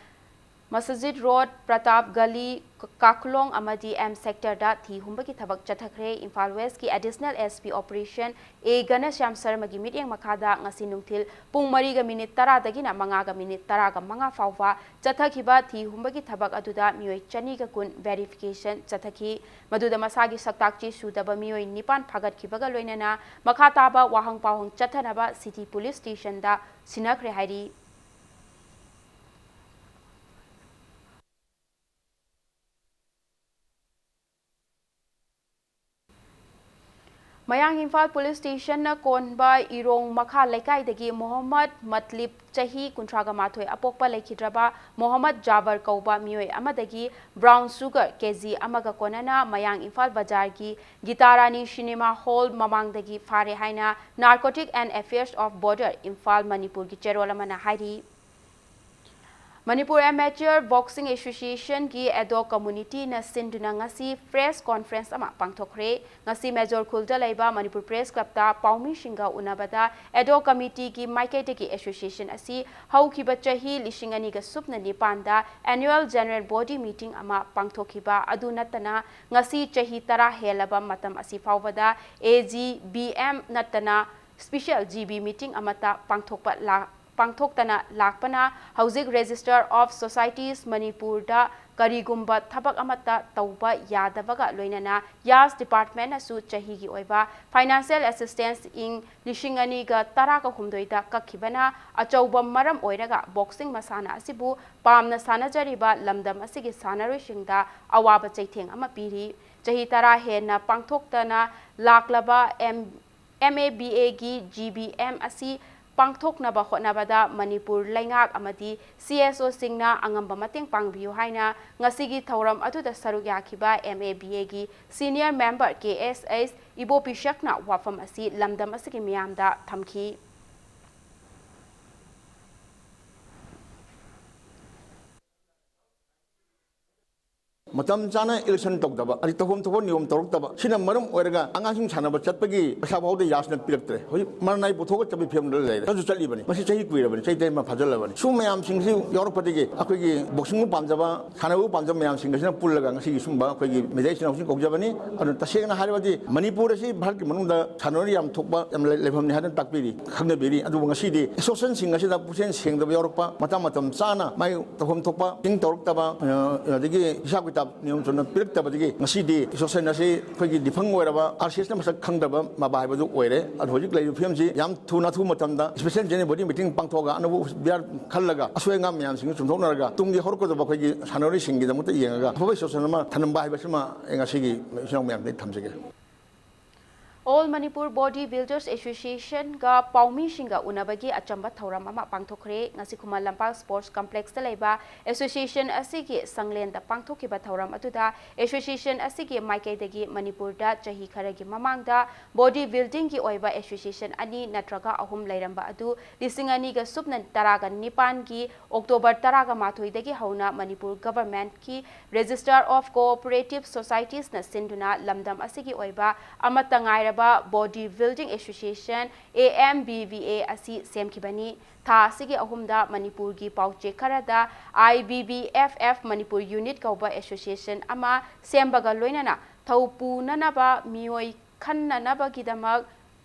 Masjid Road, Pratap Gali, ꯀꯥꯈꯨꯂꯣꯡ ꯑꯃꯗꯤ M Sectorꯗ ꯊꯤ ꯍꯨꯝꯕꯒꯤ ꯊꯕꯛ ꯆꯠꯊꯈ꯭ꯔꯦ꯫ Imphal Westꯀꯤ Additional S P Operation A ꯘꯅꯁ꯭ꯌꯥꯝ ꯁꯔꯃꯒꯤ ꯃꯤꯠꯌꯦꯡ ꯃꯈꯥꯗ ꯉꯁꯤ ꯅꯨꯡꯊꯤꯜ ꯄꯨꯡ ꯃꯔꯤꯒ ꯃꯤꯅꯤꯠ ꯇꯔꯥꯗꯒꯤꯅ ꯃꯉꯥꯒ ꯃꯤꯅꯤꯠ ꯇꯔꯥꯒ ꯃꯉꯥ ꯐꯥꯎꯕ ꯆꯠꯊꯈꯤꯕ ꯊꯤ ꯍꯨꯝꯕꯒꯤ ꯊꯕꯛ ꯑꯗꯨꯗ ꯃꯤꯑꯣꯏ ꯆꯅꯤꯒ ꯀꯨꯟ verification ꯆꯠꯊꯈꯤ꯫ ꯃꯗꯨꯗ ꯃꯁꯥꯒꯤ ꯁꯛꯇꯥꯛ ꯆꯦ ꯁꯨꯗꯕ ꯃꯤꯑꯣꯏ ꯅꯤꯄꯥꯟ ꯐꯥꯒꯠꯈꯤꯕꯒ ꯂꯣꯏꯅꯅ ꯃꯈꯥ ꯇꯥꯕ ꯋꯥꯍꯪ ꯄꯥꯎꯍꯪ ꯆꯠꯊꯅꯕ City Police Stationꯗ ꯁꯤꯟꯅꯈ꯭ꯔꯦ ꯍꯥꯏꯔꯤ꯫ ꯃꯌꯥꯡ ꯏꯝꯐꯥꯜ ꯄꯨꯂꯤꯁ ꯁ꯭ꯇꯦꯁꯟꯅ ꯀꯣꯟꯕ ꯏꯔꯣꯡ ꯃꯈꯥ ꯂꯩꯀꯥꯏꯗꯒꯤ ꯃꯣꯍꯝꯃꯗ ꯃꯠꯂꯤꯕ, ꯆꯍꯤ ꯀꯨꯟꯊ꯭ꯔꯥꯒ ꯃꯥꯊꯣꯏ, ꯑꯄꯣꯛꯄ ꯂꯩꯈꯤꯗ꯭ꯔꯕ ꯃꯣꯍꯝꯃꯗ ꯖꯥꯕꯔ ꯀꯧꯕ ꯃꯤꯑꯣꯏ ꯑꯃꯗꯒꯤ brown sugar ꯀꯦ ꯖꯤ ꯑꯃꯒ ꯀꯣꯟꯅꯅ ꯃꯌꯥꯡ ꯏꯝꯐꯥꯜ ꯕꯖꯥꯔꯒꯤ ꯒꯤꯇꯥꯔꯥꯅꯤ ꯁꯤꯅꯦꯃꯥ ꯍꯣꯜ ꯃꯃꯥꯡꯗꯒꯤ ꯐꯥꯔꯦ ꯍꯥꯏꯅ Narcotic and Affairs of Border Imphal ꯃꯅꯤꯄꯨꯔꯒꯤ ꯆꯦꯔꯣꯜ ꯑꯃꯅ ꯍꯥꯏꯔꯤ꯫ ꯃꯅꯤꯄꯨꯔ Amateur Boxing Association ꯒꯤ ꯑꯦꯗꯣꯛ ꯀꯝꯃꯨꯅꯤꯇꯤꯅ ꯁꯤꯟꯗꯨꯅ ꯉꯁꯤ press conference ꯑꯃ ꯄꯥꯡꯊꯣꯛꯈ꯭ꯔꯦ꯫ ꯉꯁꯤ ꯃꯦꯖꯣꯔ ꯈꯨꯜꯗ ꯂꯩꯕ ꯃꯅꯤꯄꯨꯔ ꯄ꯭ꯔꯦꯁ ꯀ꯭ꯂꯕꯇ ꯄꯥꯎꯃꯤꯁꯤꯡꯒ ꯎꯅꯕꯗ ꯑꯦꯗꯣꯛ ꯀꯝꯃꯤꯇꯤꯒꯤ ꯃꯥꯏꯀꯩꯗꯒꯤ association ꯑꯁꯤ ꯍꯧꯈꯤꯕ ꯆꯍꯤ ꯂꯤꯁꯤꯡ ꯑꯅꯤꯒ ꯁꯨꯞꯅ ꯅꯤꯄꯥꯟꯗ annual general body meeting ꯑꯃ ꯄꯥꯡꯊꯣꯛꯈꯤꯕ ꯑꯗꯨ ꯅꯠꯇꯅ, ꯉꯁꯤ ꯆꯍꯤ ꯇꯔꯥ ꯍꯦꯜꯂꯕ ꯃꯇꯝ ꯑꯁꯤ ꯐꯥꯎꯕꯗ A G B M ꯅꯠꯇꯅ special G B meeting ꯑꯃꯠꯇ ꯄꯥꯡꯊꯣꯛꯄ ꯂꯥ-, ꯄꯥꯡꯊꯣꯛꯇꯅ ꯂꯥꯛꯄꯅ ꯍꯧꯖꯤꯛ Register of Societies ꯃꯅꯤꯄꯨꯔꯗ ꯀꯔꯤꯒꯨꯝꯕ ꯊꯕꯛ ꯑꯃꯠꯇ ꯇꯧꯕ ꯌꯥꯗꯕꯒ ꯂꯣꯏꯅꯅ ꯌꯥꯁ ꯗꯤꯄꯥꯔꯠꯃꯦꯟꯅꯁꯨ ꯆꯍꯤꯒꯤ ꯑꯣꯏꯕ financial assistance ꯏꯪ ꯂꯤꯁꯤꯡ ꯑꯅꯤꯒ ꯇꯔꯥꯒ ꯍꯨꯝꯗꯣꯏꯗ ꯀꯛꯈꯤꯕꯅ ꯑꯆꯧꯕ ꯃꯔꯝ ꯑꯣꯏꯔꯒ boxing ꯃꯁꯥꯟꯅ ꯑꯁꯤꯕꯨ ꯄꯥꯝꯅ ꯁꯥꯟꯅꯖꯔꯤꯕ ꯂꯝꯗꯝ ꯑꯁꯤꯒꯤ ꯁꯥꯟꯅꯔꯣꯏꯁꯤꯡꯗ ꯑꯋꯥꯕ ꯆꯩꯊꯦꯡ ꯑꯃ ꯄꯤꯔꯤ꯫ ꯆꯍꯤ ꯇꯔꯥ ꯍꯦꯟꯅ ꯄꯥꯡꯊꯣꯛꯇꯅ ꯂꯥꯛꯂꯕ M-, M A B A ꯒꯤ G B M ꯑꯁꯤ ꯄꯥꯡꯊꯣꯛꯅꯕ ꯍꯣꯠꯅꯕꯗ ꯃꯅꯤꯄꯨꯔ ꯂꯩꯉꯥꯛ ꯑꯃꯗꯤ C S O ꯁꯤꯡꯅ ꯑꯉꯝꯕ ꯃꯇꯦꯡ ꯄꯥꯡꯕꯤꯌꯨ ꯍꯥꯏꯅ ꯉꯁꯤꯒꯤ ꯊꯧꯔꯝ ꯑꯗꯨꯗ ꯁꯔꯨꯛ ꯌꯥꯈꯤꯕ M A B A ꯒꯤ senior member K S H ꯏꯕꯣꯄꯤꯁꯛꯅ ꯋꯥꯐꯝ ꯑꯁꯤ ꯂꯝꯗꯝ ꯑꯁꯤꯒꯤ ꯃꯤꯌꯥꯝꯗ ꯊꯝꯈꯤ꯫ ꯃꯇꯝ ꯆꯥꯅ election ꯇꯧꯗꯕ, ꯑꯗꯩ ꯇꯧꯐꯝ ꯊꯣꯛꯄ ꯅꯤꯌꯣꯝ ꯇꯧꯔꯛꯇꯕ, ꯁꯤꯅ ꯃꯔꯝ ꯑꯣꯏꯔꯒ ꯑꯉꯥꯡꯁꯤꯡ ꯁꯥꯟꯅꯕ ꯆꯠꯄꯒꯤ ꯄꯩꯁꯥ ꯐꯥꯎꯗ ꯌꯥꯁꯅ ꯄꯤꯔꯛꯇ꯭ꯔꯦ꯫ ꯍꯧꯖꯤꯛ ꯃꯔꯅꯥꯏ ꯄꯨꯊꯣꯛꯑꯒ ꯆꯠꯄꯒꯤ ꯐꯤꯕꯝꯗ ꯂꯩꯔꯦ꯫ ꯆꯠꯁꯨ ꯆꯠꯂꯤꯕꯅꯤ꯫ ꯃꯁꯤ ꯆꯍꯤ ꯀꯨꯏꯔꯕꯅꯤ, ꯆꯍꯤ ꯇꯔꯦꯠ ꯑꯃ ꯐꯥꯖꯤꯜꯂꯕꯅꯤ꯫ ꯁꯨꯝ ꯃꯌꯥꯝꯁꯤꯡꯁꯤ ꯌꯥꯎꯔꯛꯄꯗꯒꯤ ꯑꯩꯈꯣꯏꯒꯤ boxingꯕꯨ ꯄꯥꯝꯖꯕ, ꯁꯥꯟꯅꯕꯕꯨ ꯄꯥꯝꯖꯕ ꯃꯌꯥꯝꯁꯤꯡ ꯑꯁꯤꯅ ꯄꯨꯜꯂꯒ ꯉꯁꯤꯒꯤ ꯁꯨꯝꯕ ꯑꯩꯈꯣꯏꯒꯤ mediaꯁꯤꯅ ꯍꯧꯖꯤꯛ ꯀꯧꯖꯕꯅꯤ꯫ ꯑꯗꯨꯅ ꯇꯁꯦꯡꯅ ꯍꯥꯏꯔꯕꯗꯤ ꯃꯅꯤꯄꯨꯔ ꯑꯁꯤ ꯚꯥꯔꯠꯀꯤ ꯃꯅꯨꯡꯗ ꯁꯥꯟꯅꯔꯣꯏ ꯌꯥꯝ ꯊꯣꯛꯄ, ꯌꯥꯝ ꯂꯩ-, ꯂꯩꯐꯝꯅꯤ ꯍꯥꯏꯗꯨꯅ ꯇꯥꯛꯄꯤꯔꯤ, ꯈꯪꯅꯕꯤꯔꯤ꯫ ꯑꯗꯨꯕꯨ ꯉꯁꯤꯗꯤ associationꯁꯤꯡ ꯑꯁꯤꯗ ꯄꯨꯛꯆꯦꯜ ꯁꯦꯡꯗꯕ ꯌꯥꯎꯔꯛꯄ, ꯃꯇꯝ ꯃꯇꯝ ꯆꯥꯅ ꯃꯥꯏ ꯇꯧꯐꯝ ꯊꯣꯛꯄ meeting ꯇꯧꯔꯛꯇꯕ, ꯑ, ꯑꯗꯒꯤ ꯍꯤꯁꯥꯕ ꯀꯤꯇꯥꯕ ꯅꯤꯌꯣꯝ ꯆꯨꯝꯅ ꯄꯤꯔꯛꯇꯕꯗꯒꯤ ꯉꯁꯤꯗꯤ association ꯑꯁꯤ ꯑꯩꯈꯣꯏꯒꯤ defunct ꯑꯣꯏꯔꯕ, R C Sꯅ ꯃꯁꯛ ꯈꯪꯗꯕ ꯃꯕꯥ ꯍꯥꯏꯕꯗꯨ ꯑꯣꯏꯔꯦ꯫ ꯑꯗꯨ ꯍꯧꯖꯤꯛ ꯂꯩꯔꯤꯕ ꯐꯤꯕꯝꯁꯤ ꯌꯥꯝ ꯊꯨꯅ ꯑꯊꯨꯕ ꯃꯇꯝꯗ special general body meeting ꯄꯥꯡꯊꯣꯛꯑꯒ ꯑꯅꯧꯕ ꯕꯤꯌꯥꯔ ꯈꯜꯂꯒ ꯑꯁꯣꯏ ꯑꯉꯥꯝ ꯃꯌꯥꯝꯁꯤꯡꯗꯨ ꯆꯨꯝꯊꯣꯛꯅꯔꯒ ꯇꯨꯡꯒꯤ ꯍꯧꯔꯛꯀꯗꯕ ꯑꯩꯈꯣꯏꯒꯤ ꯁꯥꯟꯅꯔꯣꯏꯁꯤꯡꯒꯤꯗꯃꯛꯇ ꯌꯦꯡꯉꯒ ꯑꯐꯕ association ꯑꯃ ꯊꯝꯂꯝꯕ ꯍꯥꯏꯕꯁꯤꯃ ꯑꯩ ꯉꯁꯤꯒꯤ ꯏꯆꯤꯟ ꯏꯅꯥꯎ ꯃꯌꯥꯝꯗ ꯑꯩ ꯊꯝꯖꯒꯦ꯫ All Manipur Body Builders Association ꯒ ꯄꯥꯎꯃꯤꯁꯤꯡꯒ ꯎꯅꯕꯒꯤ ꯑꯆꯝꯕ ꯊꯧꯔꯝ ꯑꯃ ꯄꯥꯡꯊꯣꯛꯈ꯭ꯔꯦ꯫ ꯉꯁꯤ ꯈꯨꯃꯟ ꯂꯝꯄꯥꯛ Sports Complex ꯇ ꯂꯩꯕ association ꯑꯁꯤꯒꯤ ꯁꯪꯂꯦꯟꯗ ꯄꯥꯡꯊꯣꯛꯈꯤꯕ ꯊꯧꯔꯝ ꯑꯗꯨꯗ association ꯑꯁꯤꯒꯤ ꯃꯥꯏꯀꯩꯗꯒꯤ ꯃꯅꯤꯄꯨꯔꯗ ꯆꯍꯤ ꯈꯔꯒꯤ ꯃꯃꯥꯡꯗ body building ꯒꯤ ꯑꯣꯏꯕ association ꯑꯅꯤ ꯅꯠꯇ꯭ꯔꯒ ꯑꯍꯨꯝ ꯂꯩꯔꯝꯕ ꯑꯗꯨ ꯂꯤꯁꯤꯡ ꯑꯅꯤꯒ ꯁꯨꯞꯅ ꯇꯔꯥꯒ ꯅꯤꯄꯥꯟꯒꯤ October ꯇꯔꯥꯒ ꯃꯥꯊꯣꯏꯗꯒꯤ ꯍꯧꯅ ꯃꯅꯤꯄꯨꯔ government ꯀꯤ Registrar of Cooperative Societies ꯅ ꯁꯤꯟꯗꯨꯅ ꯂꯝꯗꯝ ꯑꯁꯤꯒꯤ ꯑꯣꯏꯕ ꯑꯃꯠꯇ ꯉꯥꯏꯔꯕ Body Building Association, A M B B A, ꯑꯁꯤ ꯁꯦꯝꯈꯤꯕꯅꯤ꯫ ꯊꯥ ꯑꯁꯤꯒꯤ ꯑꯍꯨꯝꯗ ꯃꯅꯤꯄꯨꯔꯒꯤ ꯄꯥꯎꯆꯦ ꯈꯔꯗ I B B F F Manipur Unit ꯀꯧꯕ association ꯑꯃ ꯁꯦꯝꯕꯒ ꯂꯣꯏꯅꯅ ꯊꯧ ꯄꯨꯅꯅꯕ ꯃꯤꯑꯣꯏ ꯈꯟꯅꯅꯕꯒꯤꯗꯃꯛ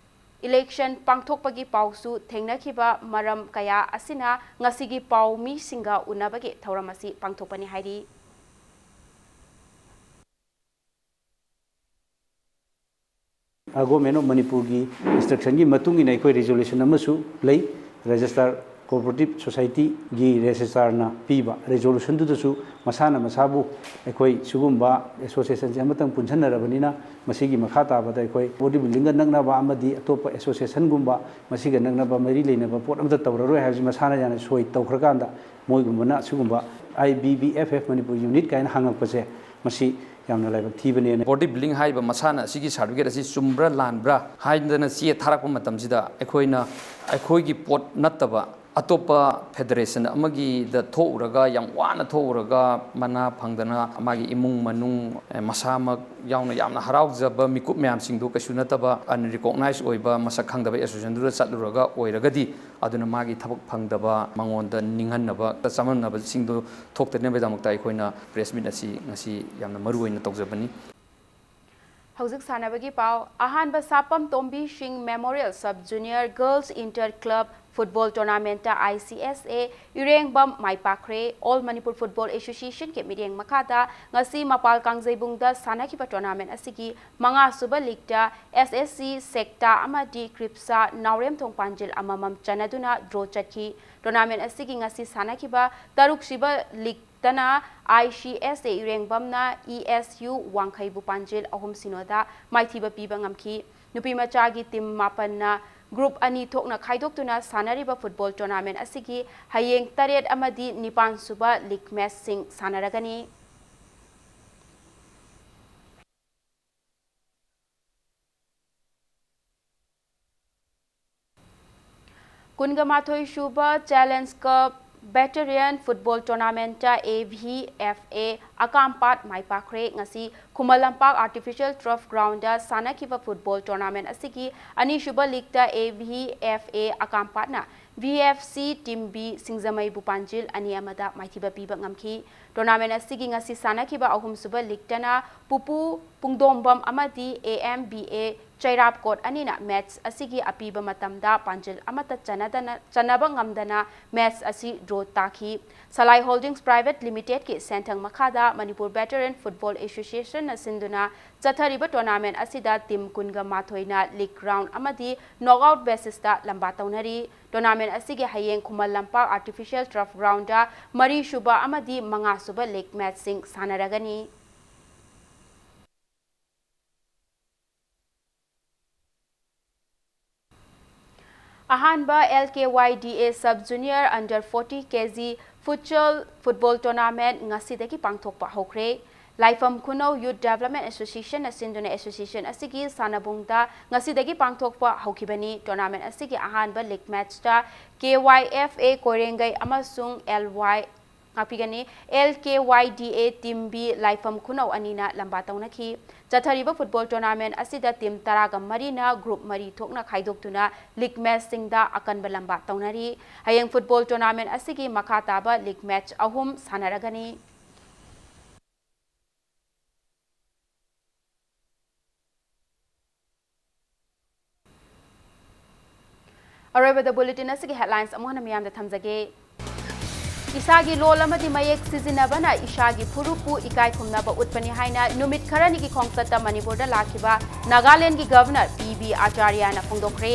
election ꯄꯥꯡꯊꯣꯛꯄꯒꯤ ꯄꯥꯎꯁꯨ ꯊꯦꯡꯅꯈꯤꯕ ꯃꯔꯝ ꯀꯌꯥ ꯑꯁꯤꯅ ꯉꯁꯤꯒꯤ ꯄꯥꯎꯃꯤꯁꯤꯡꯒ ꯎꯅꯕꯒꯤ ꯊꯧꯔꯝ ꯑꯁꯤ ꯄꯥꯡꯊꯣꯛꯄꯅꯤ ꯍꯥꯏꯔꯤ꯫ Government of ꯃꯅꯤꯄꯨꯔꯒꯤ instruction ꯒꯤ ꯃꯇꯨꯡ ꯏꯟꯅ ꯑꯩꯈꯣꯏ resolution ꯑꯃꯁꯨ ꯂꯩ꯫ Registrar Cooperative Society ꯒꯤ registrar ꯅ ꯄꯤꯕ resolution ꯗꯨꯗꯁꯨ ꯃꯁꯥꯅ ꯃꯁꯥꯕꯨ ꯑꯩꯈꯣꯏ ꯁꯤꯒꯨꯝꯕ association ꯁꯦ ꯑꯃꯇꯪ ꯄꯨꯟꯁꯤꯟꯅꯔꯕꯅꯤꯅ ꯃꯁꯤꯒꯤ ꯃꯈꯥ ꯇꯥꯕꯗ ꯑꯩꯈꯣꯏ body building ꯒ ꯅꯛꯅꯕ ꯑꯃꯗꯤ ꯑꯇꯣꯞꯄ association ꯒꯨꯝꯕ ꯃꯁꯤꯒ ꯅꯛꯅꯕ ꯃꯔꯤ ꯂꯩꯅꯕ ꯄꯣꯠ ꯑꯃꯠꯇ ꯇꯧꯔꯔꯣꯏ ꯍꯥꯏꯕꯁꯤ ꯃꯁꯥꯅ ꯌꯥꯝꯅ ꯁꯣꯏ ꯇꯧꯈ꯭ꯔꯀꯥꯟꯗ ꯃꯣꯏꯒꯨꯝꯕꯅ ꯁꯤꯒꯨꯝꯕ I B B F F Manipur unit ꯀꯥꯏꯅ ꯍꯥꯡꯉꯛꯄꯁꯦ ꯃꯁꯤ ꯌꯥꯝꯅ ꯂꯥꯏꯕꯛ ꯊꯤꯕꯅꯦꯅ꯫ Body building ꯍꯥꯏꯔꯤꯕ ꯃꯁꯥꯟꯅ ꯑꯁꯤꯒꯤ certificate ꯑꯁꯤ ꯆꯨꯝꯕ꯭ꯔꯥ ꯂꯥꯟꯕ꯭ꯔꯥ ꯍꯥꯏꯗꯅ ꯆꯦ ꯊꯥꯔꯛꯄ ꯃꯇꯝꯁꯤꯗ ꯑꯩꯈꯣꯏꯅ ꯑꯩꯈꯣꯏꯒꯤ ꯄꯣꯠ ꯅꯠꯇꯕ ꯑꯇꯣꯞꯄ federation ꯑꯃꯒꯤꯗ ꯊꯣꯛꯎꯔꯒ, ꯌꯥꯝ ꯋꯥꯅ ꯊꯣꯛꯎꯔꯒ, ꯃꯅꯥ ꯐꯪꯗꯅ ꯃꯥꯒꯤ ꯏꯃꯨꯡ ꯃꯅꯨꯡ, ꯑꯦ, ꯃꯁꯥꯃꯛ ꯌꯥꯎꯅ ꯌꯥꯝꯅ ꯍꯔꯥꯎꯖꯕ ꯃꯤꯀꯨꯞ ꯃꯌꯥꯝꯁꯤꯡꯗꯨ ꯀꯩꯁꯨ ꯅꯠꯇꯕ unrecognized ꯑꯣꯏꯕ ꯃꯁꯛ ꯈꯪꯗꯕ association ꯗꯨꯗ ꯆꯠꯂꯨꯔꯒ ꯑꯣꯏꯔꯒꯗꯤ ꯑꯗꯨꯅ ꯃꯥꯒꯤ ꯊꯕꯛ ꯐꯪꯗꯕ, ꯃꯉꯣꯟꯗ ꯅꯤꯡꯍꯟꯅꯕ, ꯆꯃꯝꯅꯕꯁꯤꯡꯗꯨ ꯊꯣꯛꯇꯅꯕꯒꯤꯗꯃꯛꯇ ꯑꯩꯈꯣꯏꯅ press meet ꯑꯁꯤ ꯉꯁꯤ ꯌꯥꯝꯅ ꯃꯔꯨ ꯑꯣꯏꯅ ꯇꯧꯖꯕꯅꯤ꯫ ꯍꯧꯖꯤꯛ ꯁꯥꯟꯅꯕꯒꯤ ꯄꯥꯎ꯫ ꯑꯍꯥꯟꯕ ꯁꯥꯄꯝ ꯇꯣꯝꯕꯤ ꯁꯤꯡ Memorial Sub Junior Girls Inter Club Football Tournament ꯇ I C S A ꯏꯔꯦꯡꯕꯝ my ꯄꯥꯛꯈ꯭ꯔꯦ꯫ All Manipur Football Association ꯀꯤ ꯃꯤꯠꯌꯦꯡ ꯃꯈꯥꯗ ꯉꯁꯤ ꯃꯄꯥꯜ ꯀꯥꯡꯖꯩꯕꯨꯡꯗ ꯁꯥꯟꯅꯈꯤꯕ tournament ꯑꯁꯤꯒꯤ ꯃꯉꯥꯁꯨꯕ league ꯇ S S C ꯁꯦꯛꯇꯥ ꯑꯃꯗꯤ ꯀ꯭ꯔꯤꯞꯁꯥ ꯅꯥꯎꯔꯦꯝꯊꯣꯡ ꯄꯥꯟꯖꯤꯜ ꯑꯃꯃꯝ ꯆꯟꯅꯗꯨꯅ draw ꯆꯠꯈꯤ꯫ Tournament ꯑꯁꯤꯒꯤ ꯉꯁꯤ ꯁꯥꯟꯅꯈꯤꯕ ꯇꯔꯨꯛꯁꯨꯕ league ꯇꯅ I C S A ꯏꯔꯦꯡꯕꯝꯅ E S U ꯋꯥꯡꯈꯩꯕꯨ ꯄꯥꯟꯖꯤꯜ ꯑꯍꯨꯝ ꯁꯤꯅꯣꯗ ꯃꯥꯏꯊꯤꯕ ꯄꯤꯕ ꯉꯝꯈꯤ꯫ ꯅꯨꯄꯤ ꯃꯆꯥꯒꯤ team ꯃꯥꯄꯟꯅ group ꯑꯅꯤ ꯊꯣꯛꯅ ꯈꯥꯏꯗꯣꯛꯇꯨꯅ ꯁꯥꯟꯅꯔꯤꯕ football tournament ꯑꯁꯤꯒꯤ ꯍꯌꯦꯡ ꯇꯔꯦꯠ ꯑꯃꯗꯤ ꯅꯤꯄꯥꯟ ꯁꯨꯕ league matchꯁꯤꯡ ꯁꯥꯟꯅꯔꯒꯅꯤ꯫ ꯀꯨꯟꯒ ꯃꯥꯊꯣꯏ ꯁꯨꯕ Challenge Cup Veteran Football Tournamentꯇ A V F A ꯑꯀꯥꯝꯄꯥꯠ ꯃꯥꯏ ꯄꯥꯛꯈ꯭ꯔꯦ꯫ ꯉꯁꯤ ꯈꯨꯃꯟ ꯂꯝꯄꯥꯛ Artificial Turf Groundꯗ ꯁꯥꯟꯅꯈꯤꯕ football tournament ꯑꯁꯤꯒꯤ ꯑꯅꯤꯁꯨꯕ leagueꯇ A V F A ꯑꯀꯥꯝꯄꯥꯠꯅ V F C Team B ꯁꯤꯡꯖꯃꯩꯕꯨ ꯄꯥꯟꯖꯤꯜ ꯑꯅꯤ ꯑꯃꯗ ꯃꯥꯏꯊꯤꯕ ꯄꯤꯕ ꯉꯝꯈꯤ꯫ Tournament ꯑꯁꯤꯒꯤ ꯉꯁꯤ ꯁꯥꯟꯅꯈꯤꯕ ꯑꯍꯨꯝꯁꯨꯕ leagueꯇꯅ ꯄꯨꯄꯨ ꯄꯨꯡꯗꯣꯝꯕꯝ ꯑꯃꯗꯤ A M B A ꯆꯩꯔꯥꯞꯀꯣꯠ ꯑꯅꯤꯅ match ꯑꯁꯤꯒꯤ ꯑꯄꯤꯕ ꯃꯇꯝꯗ ꯄꯥꯟꯖꯤꯜ ꯑꯃꯠꯇ ꯆꯟꯅꯗꯅ, ꯆꯟꯅꯕ ꯉꯝꯗꯅ match ꯑꯁꯤ draw ꯇꯥꯈꯤ꯫ Salai Holdings Private Limitedꯀꯤ ꯁꯦꯟꯊꯪ ꯃꯈꯥꯗ Manipur Veteran Football Associationꯅ ꯁꯤꯟꯗꯨꯅ ꯆꯠꯊꯔꯤꯕ tournament ꯑꯁꯤꯗ team ꯀꯨꯟꯒ ꯃꯥꯊꯣꯏꯅ league round ꯑꯃꯗꯤ knockout basisꯇ ꯂꯝꯕꯥ ꯇꯧꯅꯔꯤ꯫ Tournament ꯑꯁꯤꯒꯤ ꯍꯌꯦꯡ ꯈꯨꯃꯟ ꯂꯝꯄꯥꯛ Artificial Turf Groundꯗ ꯃꯔꯤꯁꯨꯕ ꯑꯃꯗꯤ ꯃꯉꯥꯁꯨꯕ league matchꯁꯤꯡ ꯁꯥꯟꯅꯔꯒꯅꯤ꯫ ꯑꯍꯥꯟꯕ L K Y D A Sub Junior Under forty K G Futsal Football Tournament ꯉꯁꯤꯗꯒꯤ ꯄꯥꯡꯊꯣꯛꯄ ꯍꯧꯈ꯭ꯔꯦ꯫ ꯂꯥꯏꯐꯝ ꯈꯨꯅꯧ Youth Development Associationꯅ ꯁꯤꯟꯗꯨꯅ association ꯑꯁꯤꯒꯤ ꯁꯥꯟꯅꯕꯨꯡꯗ ꯉꯁꯤꯗꯒꯤ ꯄꯥꯡꯊꯣꯛꯄ ꯍꯧꯈꯤꯕꯅꯤ꯫ Tournament ꯑꯁꯤꯒꯤ ꯑꯍꯥꯟꯕ league matchꯇ K Y F A ꯀꯣꯏꯔꯦꯡꯒꯩ ꯑꯃꯁꯨꯡ L Y ꯉꯥꯛꯄꯤꯒꯅꯤ꯫ L K Y D A Team B ꯂꯥꯏꯐꯝ ꯈꯨꯅꯧ ꯑꯅꯤꯅ ꯂꯝꯕꯥ ꯇꯧꯅꯈꯤ꯫ ꯆꯠꯊꯔꯤꯕ football tournament ꯑꯁꯤꯗ team ꯇꯔꯥꯒ ꯃꯔꯤꯅ group ꯃꯔꯤ ꯊꯣꯛꯅ ꯈꯥꯏꯗꯣꯛꯇꯨꯅ league matchꯁꯤꯡꯗ ꯑꯀꯟꯕ ꯂꯝꯕꯥ ꯇꯧꯅꯔꯤ꯫ ꯍꯌꯦꯡ football tournament ꯑꯁꯤꯒꯤ ꯃꯈꯥ ꯇꯥꯕ league match ꯑꯍꯨꯝ ꯁꯥꯟꯅꯔꯒꯅꯤ꯫ ꯑꯔꯣꯏꯕꯗ bulletin ꯑꯁꯤꯒꯤ headlines ꯑꯃꯨꯛ ꯍꯟꯅ ꯃꯤꯌꯥꯝꯗ ꯊꯝꯖꯒꯦ꯫ ꯏꯁꯥꯒꯤ ꯂꯣꯜ ꯑꯃꯗꯤ ꯃꯌꯦꯛ ꯁꯤꯖꯤꯟꯅꯕꯅ ꯏꯁꯥꯒꯤ ꯐꯨꯔꯨꯞꯄꯨ ꯏꯀꯥꯏ ꯈꯨꯝꯅꯕ ꯎꯠꯄꯅꯤ ꯍꯥꯏꯅ ꯅꯨꯃꯤꯠ ꯈꯔꯅꯤꯒꯤ ꯈꯣꯡꯆꯠꯇ ꯃꯅꯤꯄꯨꯔꯗ ꯂꯥꯛꯈꯤꯕ ꯅꯥꯒꯥꯂꯦꯟꯒꯤ Governor P B Acharyaꯅ ꯐꯣꯡꯗꯣꯛꯈ꯭ꯔꯦ꯫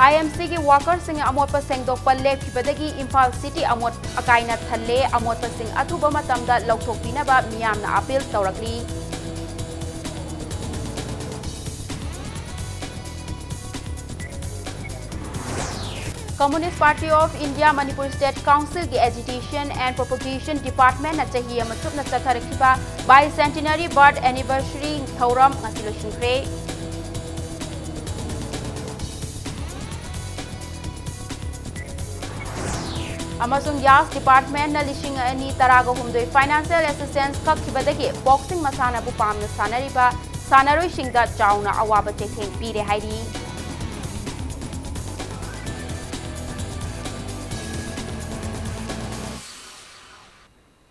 ꯑꯥꯏ ꯑꯦꯝ ꯁꯤꯒꯤ ꯋꯥꯀꯔꯁꯤꯡꯅ ꯑꯃꯣꯠꯄ ꯁꯦꯡꯗꯣꯛꯄ ꯂꯦꯞꯈꯤꯕꯗꯒꯤ ꯏꯝꯐꯥꯜ ꯁꯤꯇꯤ ꯑꯃꯣꯠ ꯑꯀꯥꯏꯅ ꯊꯜꯂꯦ꯫ ꯑꯃꯣꯠꯄꯁꯤꯡ ꯑꯊꯨꯕ ꯃꯇꯝꯗ ꯂꯧꯊꯣꯛꯄꯤꯅꯕ ꯃꯤꯌꯥꯝꯅ ꯑꯥꯄꯤꯜ ꯇꯧꯔꯛꯂꯤ꯫ Communist Party of India Manipur State Councilꯒꯤ Agitation and Propagation Departmentꯅ ꯆꯍꯤ ꯑꯃ ꯆꯨꯞꯅ ꯆꯠꯊꯔꯛꯈꯤꯕ Bicentenary Birth Anniversary ꯊꯧꯔꯝ ꯉꯁꯤ ꯂꯣꯏꯁꯤꯟꯈ꯭ꯔꯦ꯫ ꯑꯃꯁꯨꯡ ꯌꯥꯁ ꯗꯤꯄꯥꯔꯠꯃꯦꯟꯠꯅ ꯂꯤꯁꯤꯡ ꯑꯅꯤ ꯇꯔꯥꯒ ꯍꯨꯝꯗꯣꯏ financial assistance ꯀꯛꯈꯤꯕꯗꯒꯤ boxing ꯃꯁꯥꯟꯅꯕꯨ ꯄꯥꯝꯅ ꯁꯥꯟꯅꯔꯤꯕ ꯁꯥꯟꯅꯔꯣꯏꯁꯤꯡꯗ ꯆꯥꯎꯅ ꯑꯋꯥꯕ ꯆꯩꯊꯦꯡ ꯄꯤꯔꯦ ꯍꯥꯏꯔꯤ꯫